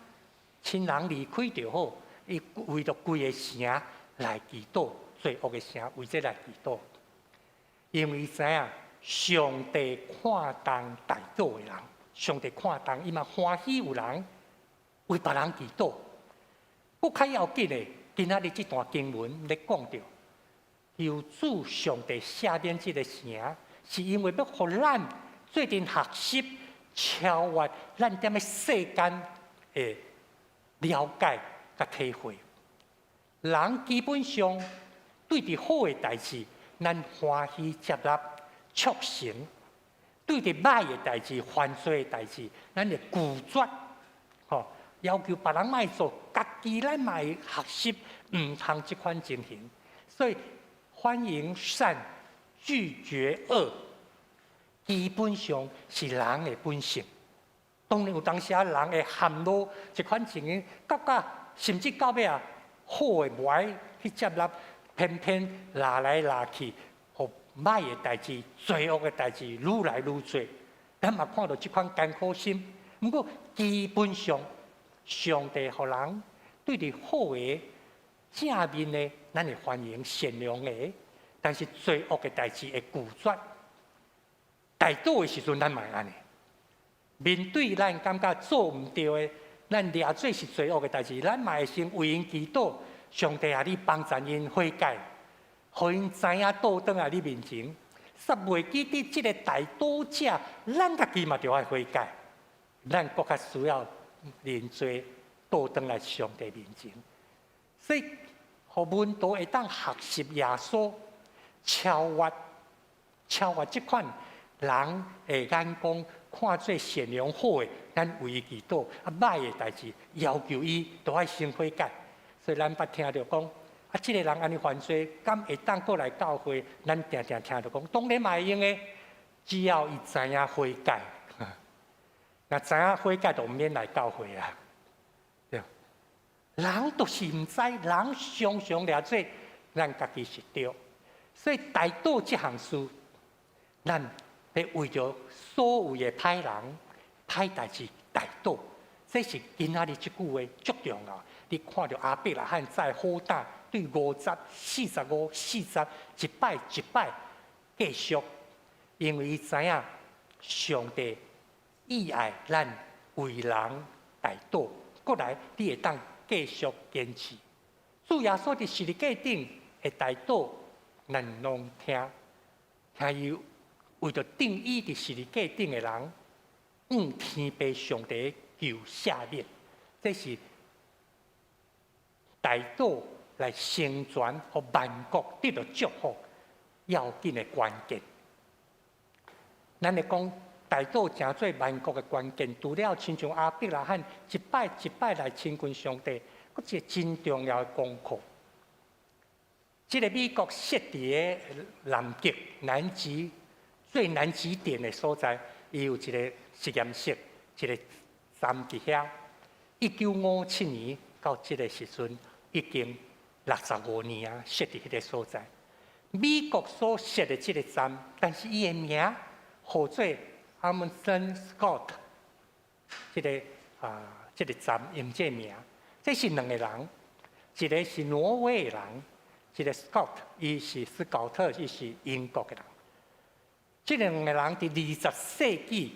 [SPEAKER 3] 親人離開就好，伊為著規个城來祈禱，罪惡的城為這來祈禱，因為伊知影上帝看重代禱的人，上帝看重伊嘛歡喜有人為別人祈禱。閣較要緊的，今仔日這段經文咧講著，求主上帝赦免這个城，是因為欲予咱做陣學習超越咱踮咧世間的了解佮體會。人基本上對佇好的代誌，咱歡喜接納促成；對佇歹的代誌、犯罪的代誌，咱會拒絕。吼，要求別人莫做，家己咱嘛會學習毋通這款情形。所以歡迎善，拒絕惡，基本上是人的本性。當然有當時啊，人會陷落這款情形，感覺甚至到尾啊，好的無愛去接納，偏偏拉來拉去，予歹的代誌、罪惡的代誌愈來愈濟。咱嘛看著這款艱苦心。毋過基本上，上帝予人對佇好的正面的，咱會歡迎善良的；但是罪惡的代誌會拒絕。代禱的時陣，咱嘛會按呢。面對咱感覺做毋對的，咱掠做是罪惡的代誌，咱嘛會先為𪜶祈禱，上帝啊，你幫助𪜶悔改，予𪜶知影倒轉來你面前。煞袂記得這个代禱者，咱家己嘛著愛悔改，咱閣較需要認罪，倒轉來上帝面前。所以，予門徒會當學習耶穌，超越超越這款人的眼光，看做善良好的，咱為伊祈禱；啊，歹的代誌，要求伊都愛先悔改。所以咱捌聽著講，啊，這个人按呢犯罪，敢會當閣來教會？咱定定聽著講，當然嘛會用的，只要伊知影悔改。若知影悔改，就毋免來教會啊。對，人就是毋知，人常常掠做咱家己是對。所以代禱這項事，咱欲為著所有的歹人、歹代誌代禱，這是今仔日這句話足重要。你看著亞伯拉罕在好膽對50、45、40，一擺一擺繼續，因為伊知影上帝意愛咱為人代禱，過來你會當繼續堅持。主耶穌佇十字架頂的代禱，咱攏聽，聽伊為著釘伊佇十字架頂的人，向天父上帝求赦免，這是代禱來成全予萬國得著祝福要緊的關鍵。咱來講代禱成做萬國的關鍵，除了親像亞伯拉罕一擺一擺來親近上帝，閣一个真重要的功課。這个美國設佇个南極南極最南極點的所在，伊有一个實驗室，一个站佇遐。1957年到這个時陣，已經65年啊，設佇彼个所在。美國所設的這个站，但是伊的名號做阿蒙森斯科特，這个站用這个名，這是兩个人，一个是挪威的人，一个 Scott，伊是斯考特，伊是英國的人。這兩个人佇20世紀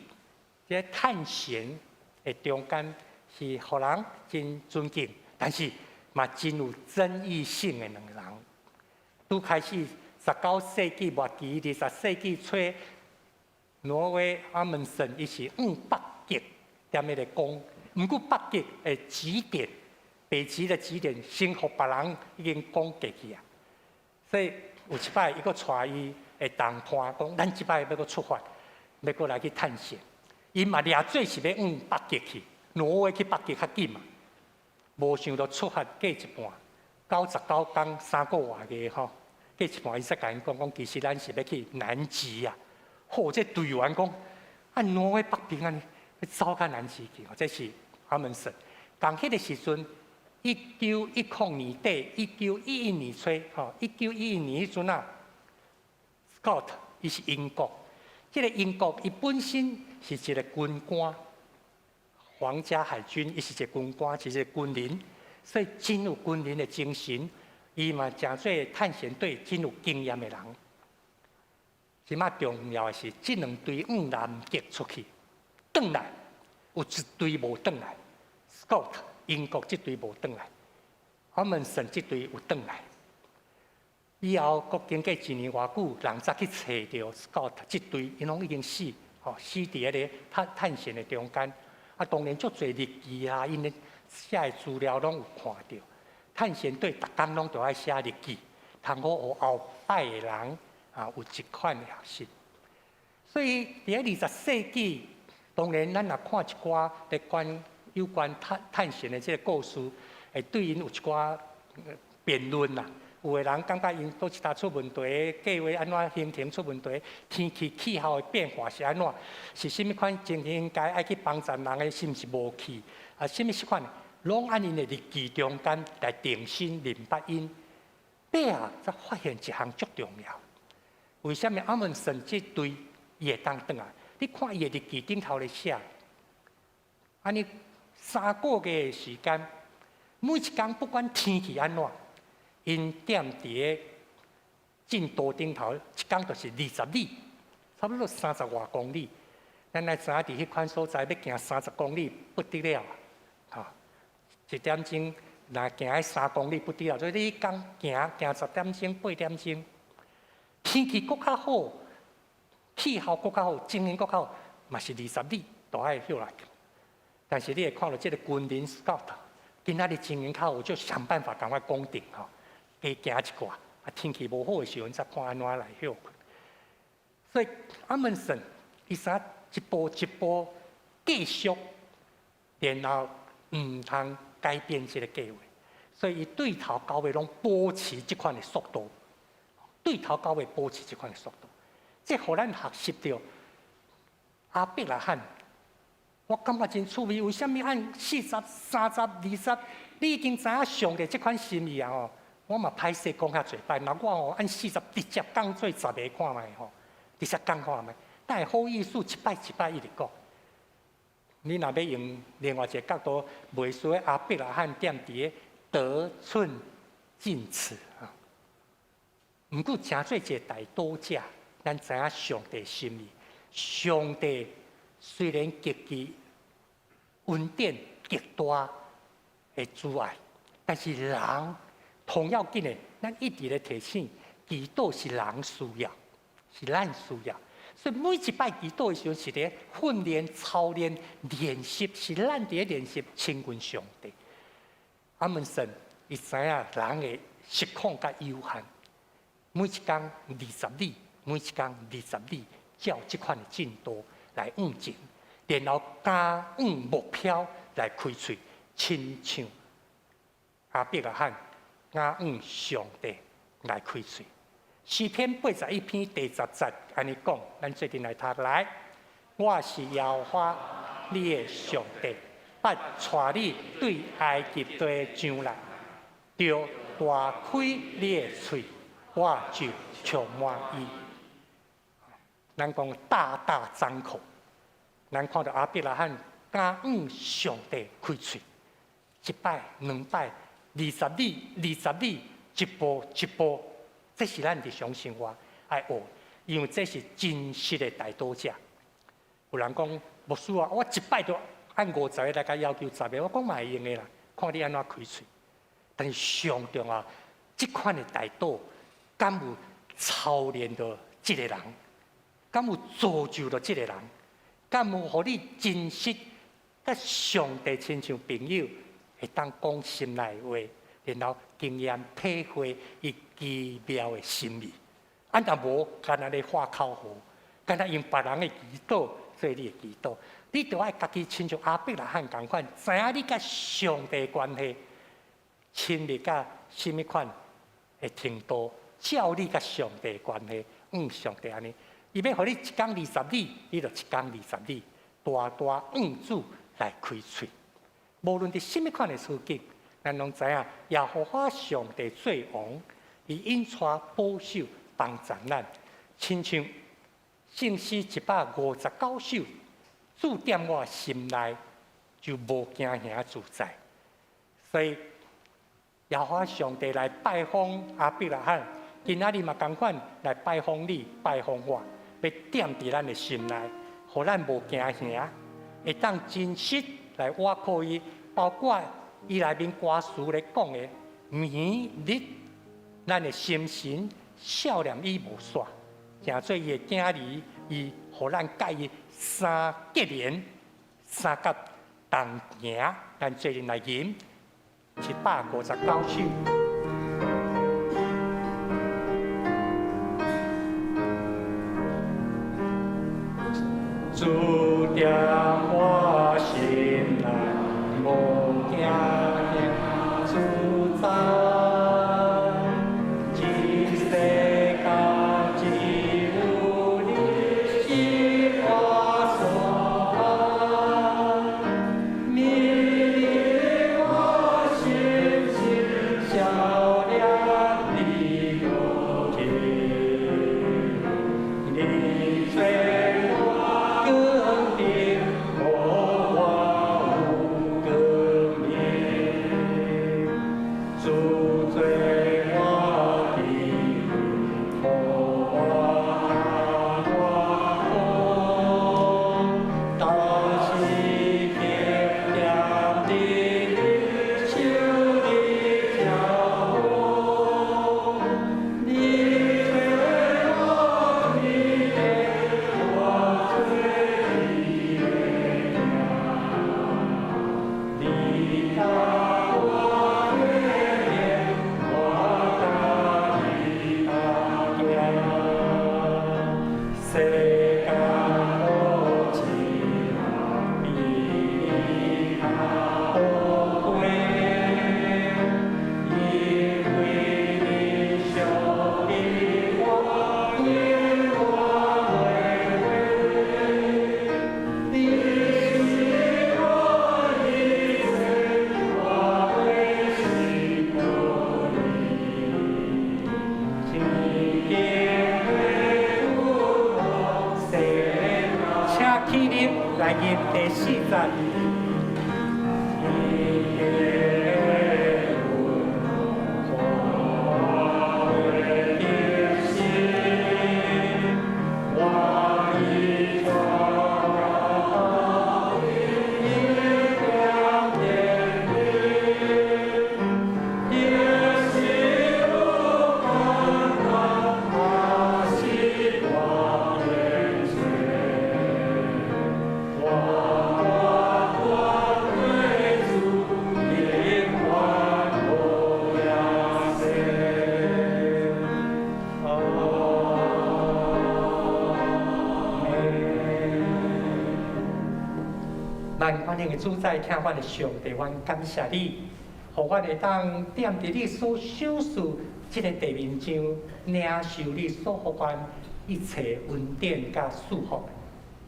[SPEAKER 3] 這个探險的中間是予人真尊敬，但是嘛真有爭議性的兩个人。拄開始19世紀末期，20世紀初，挪威阿蒙森伊是往北極踮彼个講，毋過北極的極點，北極的極點，先予別人已經講過去啊。所以有一擺，伊閣帶伊的同伴講，咱這擺欲閣出發，欲閣來去探險。𪜶嘛掠做是欲往北極去，挪威去北極較緊嘛。無想到出發過一半，99工3個外月吼，過一半伊才共𪜶講講，其實咱是欲去南極啊。好，這隊員講，啊，挪威北邊按呢，欲走到南極去，這是阿門森。仝彼个時陣，1910年底，1911年初，吼，1911年彼陣啊，Scott 伊是英國，這个英國伊本身是一个軍官，皇家海軍，伊是一个軍官，是一个軍人，所以真有軍人的精神。伊嘛誠做探險隊真有經驗的人。這馬重要的是，這兩隊往南極出去，轉來有一隊無轉來，Scott 英國這隊無轉來，阿門森這隊有轉來。以後，閣經過一年偌久，人才去揣著 Scott 這隊，𪜶攏已經死，吼死佇彼个探險的中間。啊，當然足濟日記啊，𪜶咧寫的資料攏有看著。探險隊逐工攏著愛寫日記，通好予後擺的人啊有這款的學習。所以佇咧20世紀，當然咱若看一寡咧關有關探險的這个故事，會對𪜶有一寡辯論啦。有的人感覺𪜶佗一搭出問題，計劃按怎形成出問題，天氣氣候的變化是按怎，是啥物款情形應該愛去幫助人的，是毋是無去？啊，啥物款？攏按𪜶的日記中間來重新認捌𪜶，尾仔才發現一項足重要。為啥物阿門森這隊伊會當轉來？你看伊的日記頂頭咧寫，按呢3個月的時間，每一工不管天氣按怎，𪜶踮佇个進度頂頭，一工就是20里，差不多30外公里。咱來知影佇彼款所在欲行30公里不得了啊！一點鐘若行彼3公里不得了，所以你一工行行10點鐘、8點鐘，天氣閣較好，氣候閣較好，情形閣較好，嘛是20里都愛歇來。但是你會看著這个軍人 Scott，今仔日情形較好，就想辦法共我講定吼，加行一寡。啊，天氣無好的時陣，才看按怎來歇睏。所以阿門森伊啥一步一步繼續，然後毋通改變這个計劃，所以伊對頭到尾攏保持這款的速度，對頭到尾保持這款的速度，這予咱學習著亞伯拉罕。我感覺真趣味，為啥物按40、30、20？你已經知影上帝這款心意啊！吼，我嘛歹勢講遐濟擺，若我吼按40直接講做十个看覓吼，直接講看覓。但會好意思一擺一擺一直講。你若欲用另外一个角度，袂輸亞伯拉罕踮佇个得寸進尺啊。毋過誠做一个代禱者，咱知影上帝心意，上帝雖然極其恩典極大的慈愛，但是人同要緊的，咱一直咧提醒，祈禱是人需要，是咱需要。所以每一擺祈禱的時陣，是咧訓練、操練、練習，是咱佇咧練習親近上帝。阿門神伊知影人的失控佮有限，每一工二十里，每一工二十里，照這款的進度來往前，然後敢往目標來開喙，親像亞伯拉罕敢向上帝來開喙。詩篇81篇第10節按呢講，咱做陣來讀來。我是耶和華你的上帝，捌帶你對埃及地上來，著大開你的喙，我就充滿伊。咱講大大張口，咱看著亞伯拉罕敢向上帝開喙，一擺、兩擺、二十里、二十里，一步一步。這是咱日常生活愛學，因為這是真實的代禱者。有人講牧師啊，我一擺就按50個來共要求十个，我講嘛會用的啦，看你按怎開喙。但是上重要，這款的代禱，敢有操練著這个人，敢有造就著這个人，敢有予你真實佮上帝親像朋友，會當講心內話，然後經驗體會伊奇妙的心意。啊，若無，干焦咧喊口號，干焦用別人的祈禱做你的祈禱，你著愛家己親像亞伯拉罕仝款，知影你佮上帝關係親密到啥物款的程度，照你佮上帝的關係，上帝按呢，伊欲予你一工20里，你就一工二十里，大大向主來開喙。無論佇啥物款的處境，咱攏知影耶和華上帝做王，伊引帶保守幫助咱，親像聖詩159首，主踮我心內，就無驚嚇自在。所以耶和華上帝來拜訪亞伯拉罕，今仔日嘛仝款來拜訪你、拜訪我，欲踮佇咱的心內，予咱無驚嚇，會當真實來倚靠伊，包括伊內面歌詞咧講的暝日，咱的心神數念伊無散，成做伊的囝兒，伊予咱佮伊三結連，三甲同行，咱做陣來吟159首。主踮我心內，無驚嚇自在。這世間只有你是我所愛，暝日我心神數念你無停，你做我光燈，予我有光明。主做我智慧，予我通活好，時刻踮佇你手裡照顧，你做我腿的，我做你的行。你共我結連，我佮你同行。世間無一人比你較寶貴，因為你相比我永遠袂你是我一切，我的是靠你。天頂的有我，世請起立來吟第四節。天頂的有我的心，我已帶我到永遠你是有簡單，也是我天選。我我對主永遠無野心。阿們。萬全能的主宰，疼阮的上帝，阮感謝你，予阮會當踮佇你所賞賜這个地面上，領受你所予阮一切恩典佮祝福。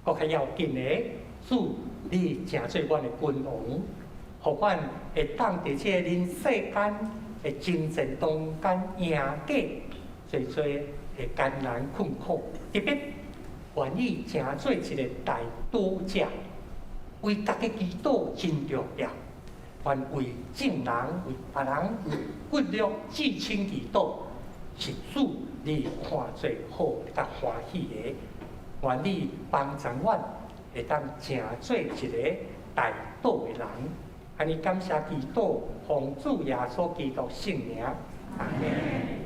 [SPEAKER 3] 閣較要緊的，主，你成做阮的君王，予阮會當佇這个人世間的爭戰中間贏過濟濟的艱難困苦，特別願意成做一个代禱者，為大家祈禱真重要。願為眾人、為別人有骨力至親祈禱，是主你看做好佮歡喜的。願你幫助阮，會當成做一个代禱的人。按呢感謝祈禱，奉主耶穌基督聖名，阿們。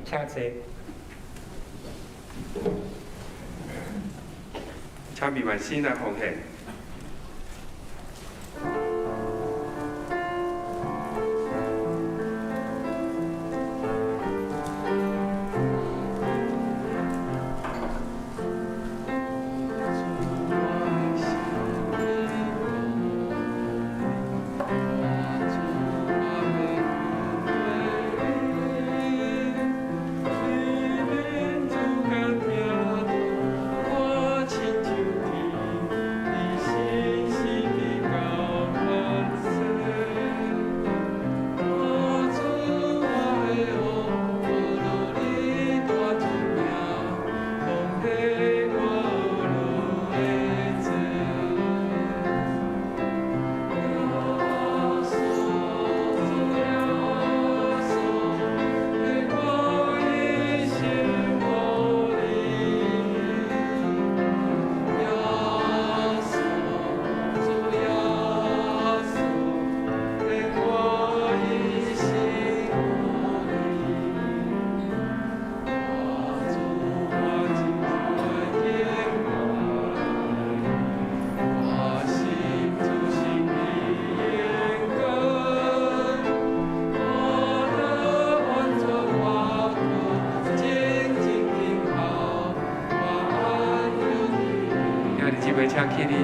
[SPEAKER 3] 請坐。
[SPEAKER 2] 請美萬先來奉獻。
[SPEAKER 4] 主。
[SPEAKER 2] 姊妹請起立。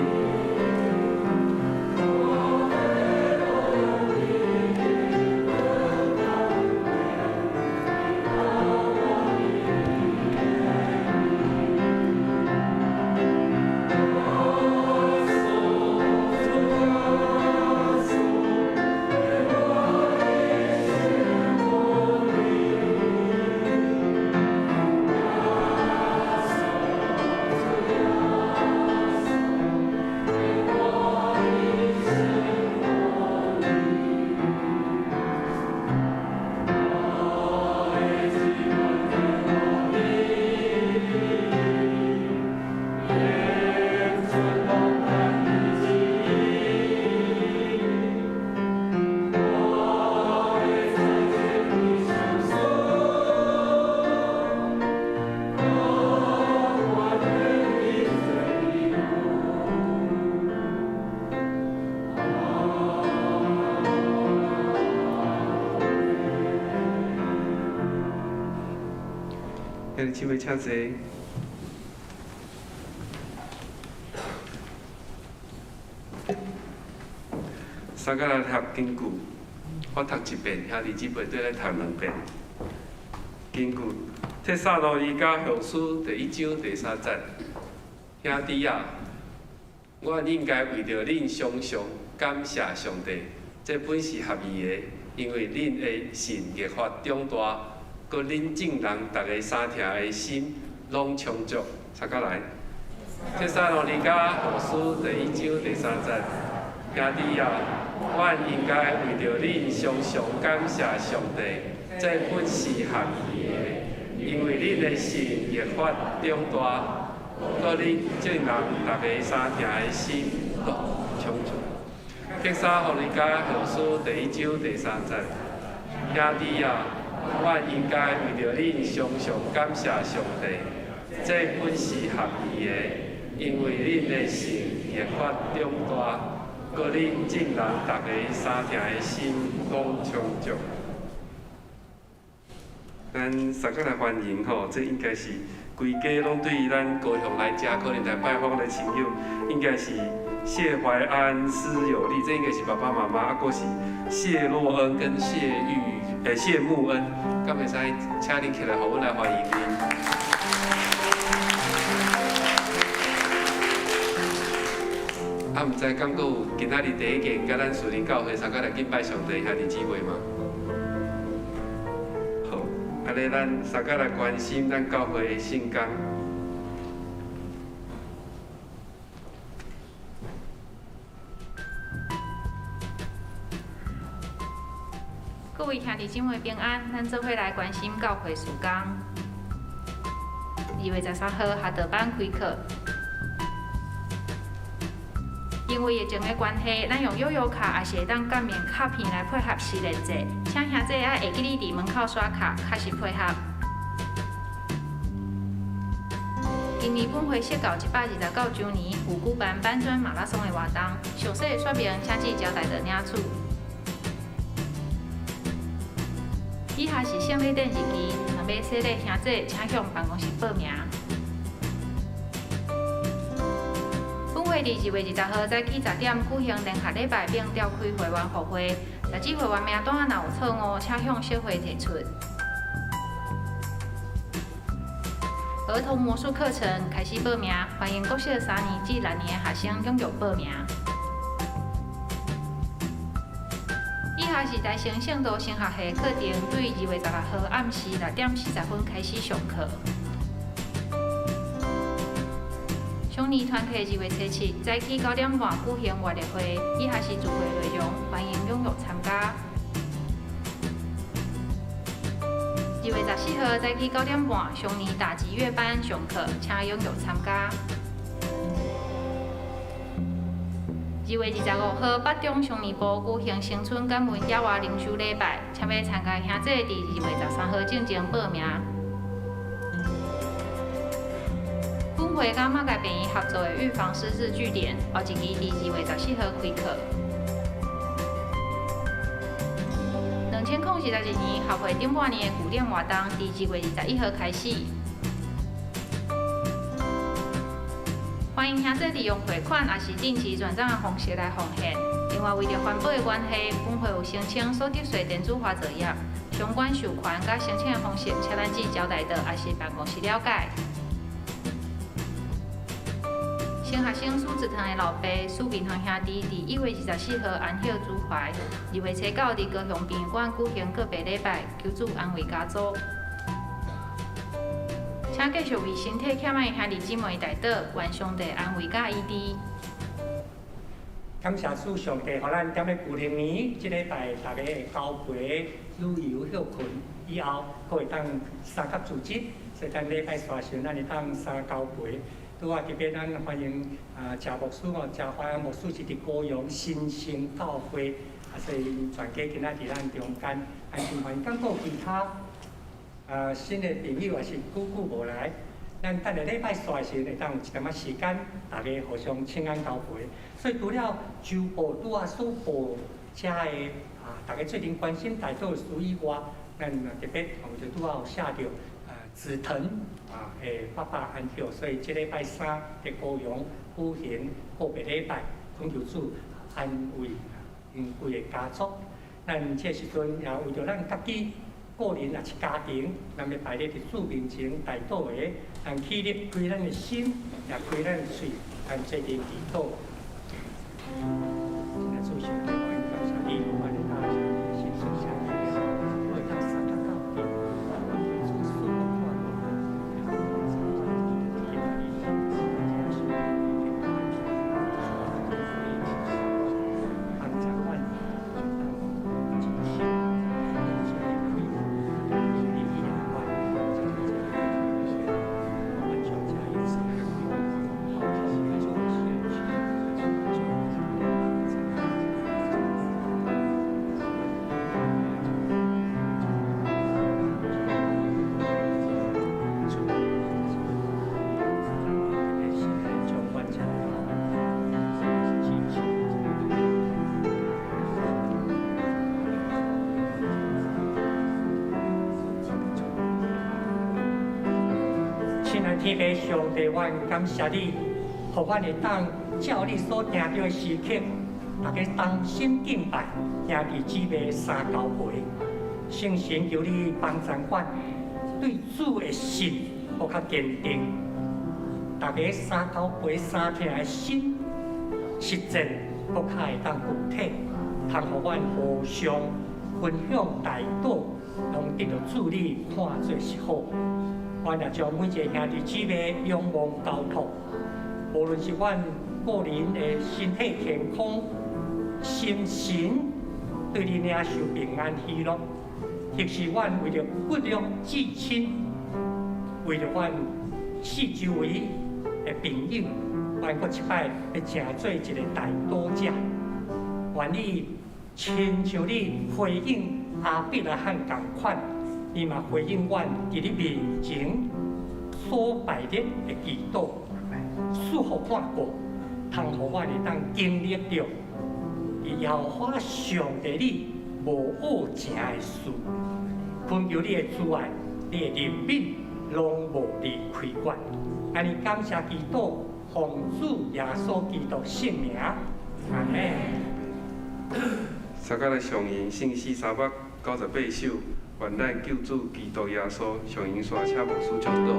[SPEAKER 2] 兄弟姊妹請坐。三个來讀經句，我讀一遍，兄弟姊妹綴來讀兩遍。經句，帖撒羅尼迦後書第一章第三節，兄弟啊，我應該為著恁常常感謝上帝，這本是合宜的，因為恁的信越發長大，閣恁眾人逐个相疼的心攏充足。三個來，帖撒羅尼迦後書第一章第三節，兄弟啊，我應該為著恁常常感謝上帝，這本是合宜的，因為恁的信越發長大，閣恁眾人逐个相疼的心攏充足。帖撒羅尼迦後書第一章第三節，兄弟啊，我應該為著恁常常感謝上帝，這本是合宜的，因為恁的信越發長大，閣恁眾人逐个相疼的心攏充足。咱三個來歡迎吼，這應該是規家攏對咱高雄來遮，可能來拜訪的親友，應該是謝懷安、施有利，這應該是爸爸媽媽，啊，閣是謝洛恩跟謝玉、謝木恩，敢會使請恁起來，予阮來歡迎恁。啊，毋知敢閣有今仔日第一件佮咱樹林教會三個來敬拜上帝兄弟姊妹嗎？好，按呢咱三個來關心咱教會的聖工。
[SPEAKER 4] 各位兄弟姊妹平安，咱做伙來關心教會事工。2月13號學道班開課。因為疫情的關係，咱用悠遊卡也是會當減免卡片來配合實聯制，請兄弟愛會記得佇門口刷卡，確實配合。今年本會設教129週年，有舉辦板磚馬拉松的活動，詳細的說明請至招待所領取。以下是聖禮典日期，若欲洗禮兄弟，請向辦公室報名。本會佇2月20號早起10點舉行聯合禮拜，並召開會員復會。若指會員名單若有錯誤，請向協會提出。兒童魔術課程開始報名，歡迎國小三年至六年的學生踴躍報名。以下是台成聖道神學系課程，對2月16號暗時6點40分開始上課。青年團體2月7早起9點半舉行活力會，以下是聚會內容，歡迎踴躍參加。2月14號早起9點半，青年打擊樂班上課，請踴躍參加。2月25號，北中青年部舉行新春感恩野外靈修禮拜，請欲參加兄弟佇2月13號進前報名。本會佮馬偕病院合作的預防失智據點，後一期佇2月14號開課。2021年學會頂半年的舊年活動，佇2月21號開始。歡迎兄弟利用匯款抑是定期轉帳的方式來奉獻。另外，為著環保的關係，本會有申請所得稅電子化作業，相關授權佮申請的方式，請咱至招待桌抑是辦公室了解。新學生蘇子騰的老爸蘇炳棠兄弟，佇1月24號安息主懷。2月初9佇高雄殯儀館舉行告別禮拜，求主安慰家族。請繼續為身體欠歹的兄弟姊妹代禱，願上帝安慰佮醫治。
[SPEAKER 3] 感謝主上帝，予咱踮咧舊曆年，這禮拜大家會交陪旅遊歇睏以後，閣會當三級組織，所以咱禮拜三時咱會當三交陪。拄仔特別咱歡迎啊，謝牧師吼，謝懷安牧師是佇高雄新生教會，啊，所以全家今仔佇咱中間，安真歡迎。敢閣有其他啊新的朋友也是久久無來，咱等下禮拜三時會當有一點仔時間，大家互相請安交陪。所以除了周報拄仔所報遮的啊，大家最近關心代禱事以外，咱特別哦就拄仔有寫著。紫藤啊，的爸爸安息，所以這禮拜三佇高雄舉行告別禮拜，懇求主安慰𪜶規个家族。咱這時陣也為著咱家己個人抑是家庭，咱欲擺咧佇主面前代禱的，咱起立開咱的心，也開咱的喙，咱做陣祈禱。主上帝，感謝你，我哋大家心思想我當三甲到底。親愛天父上帝，阮感謝你，予阮會當照你所定著的時刻，大家同心敬拜，兄弟姊妹三交陪。聖神求你幫助阮，對主的信閣較堅定。大家三交陪三疼的心，實踐閣較會當具體，通予阮互相分享代禱，攏得著主你看做是好。阮也將每一个兄弟姊妹仰望交託，無論是阮個人的身體健康、心神對你領受平安喜樂，或是阮為著骨肉至親，為著阮四周圍的朋友，阮閣一擺欲成做一个代禱者，願你親像你回應亞伯拉罕仝款。伊嘛回應阮佇你面前所擺列的祈禱，賜福看顧，通予阮會當經歷著佇耶和華上帝你無惡成的事，懇求你的慈愛、你的憐憫，攏無離開阮。按呢感謝祈禱，奉主耶穌基督聖名，阿們。
[SPEAKER 2] 三甲來上吟聖詩398首。願咱救主基督耶穌上銀山請牧師祝禱。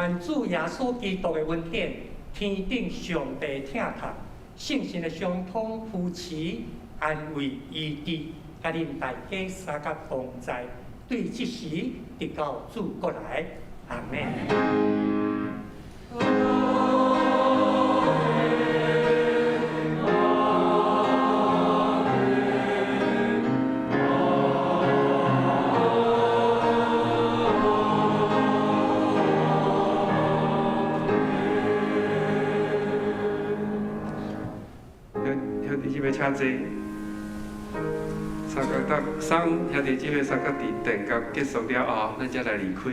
[SPEAKER 3] 願主耶穌基督的恩典，天頂上帝疼痛，聖神的相通扶持、安慰、醫治，佮恁大家三甲同在，對這時直到主過來，阿們。
[SPEAKER 2] 兄弟姊妹請坐。三角搭送兄弟姊妹三角佇殿閣結束了後，咱才來離開。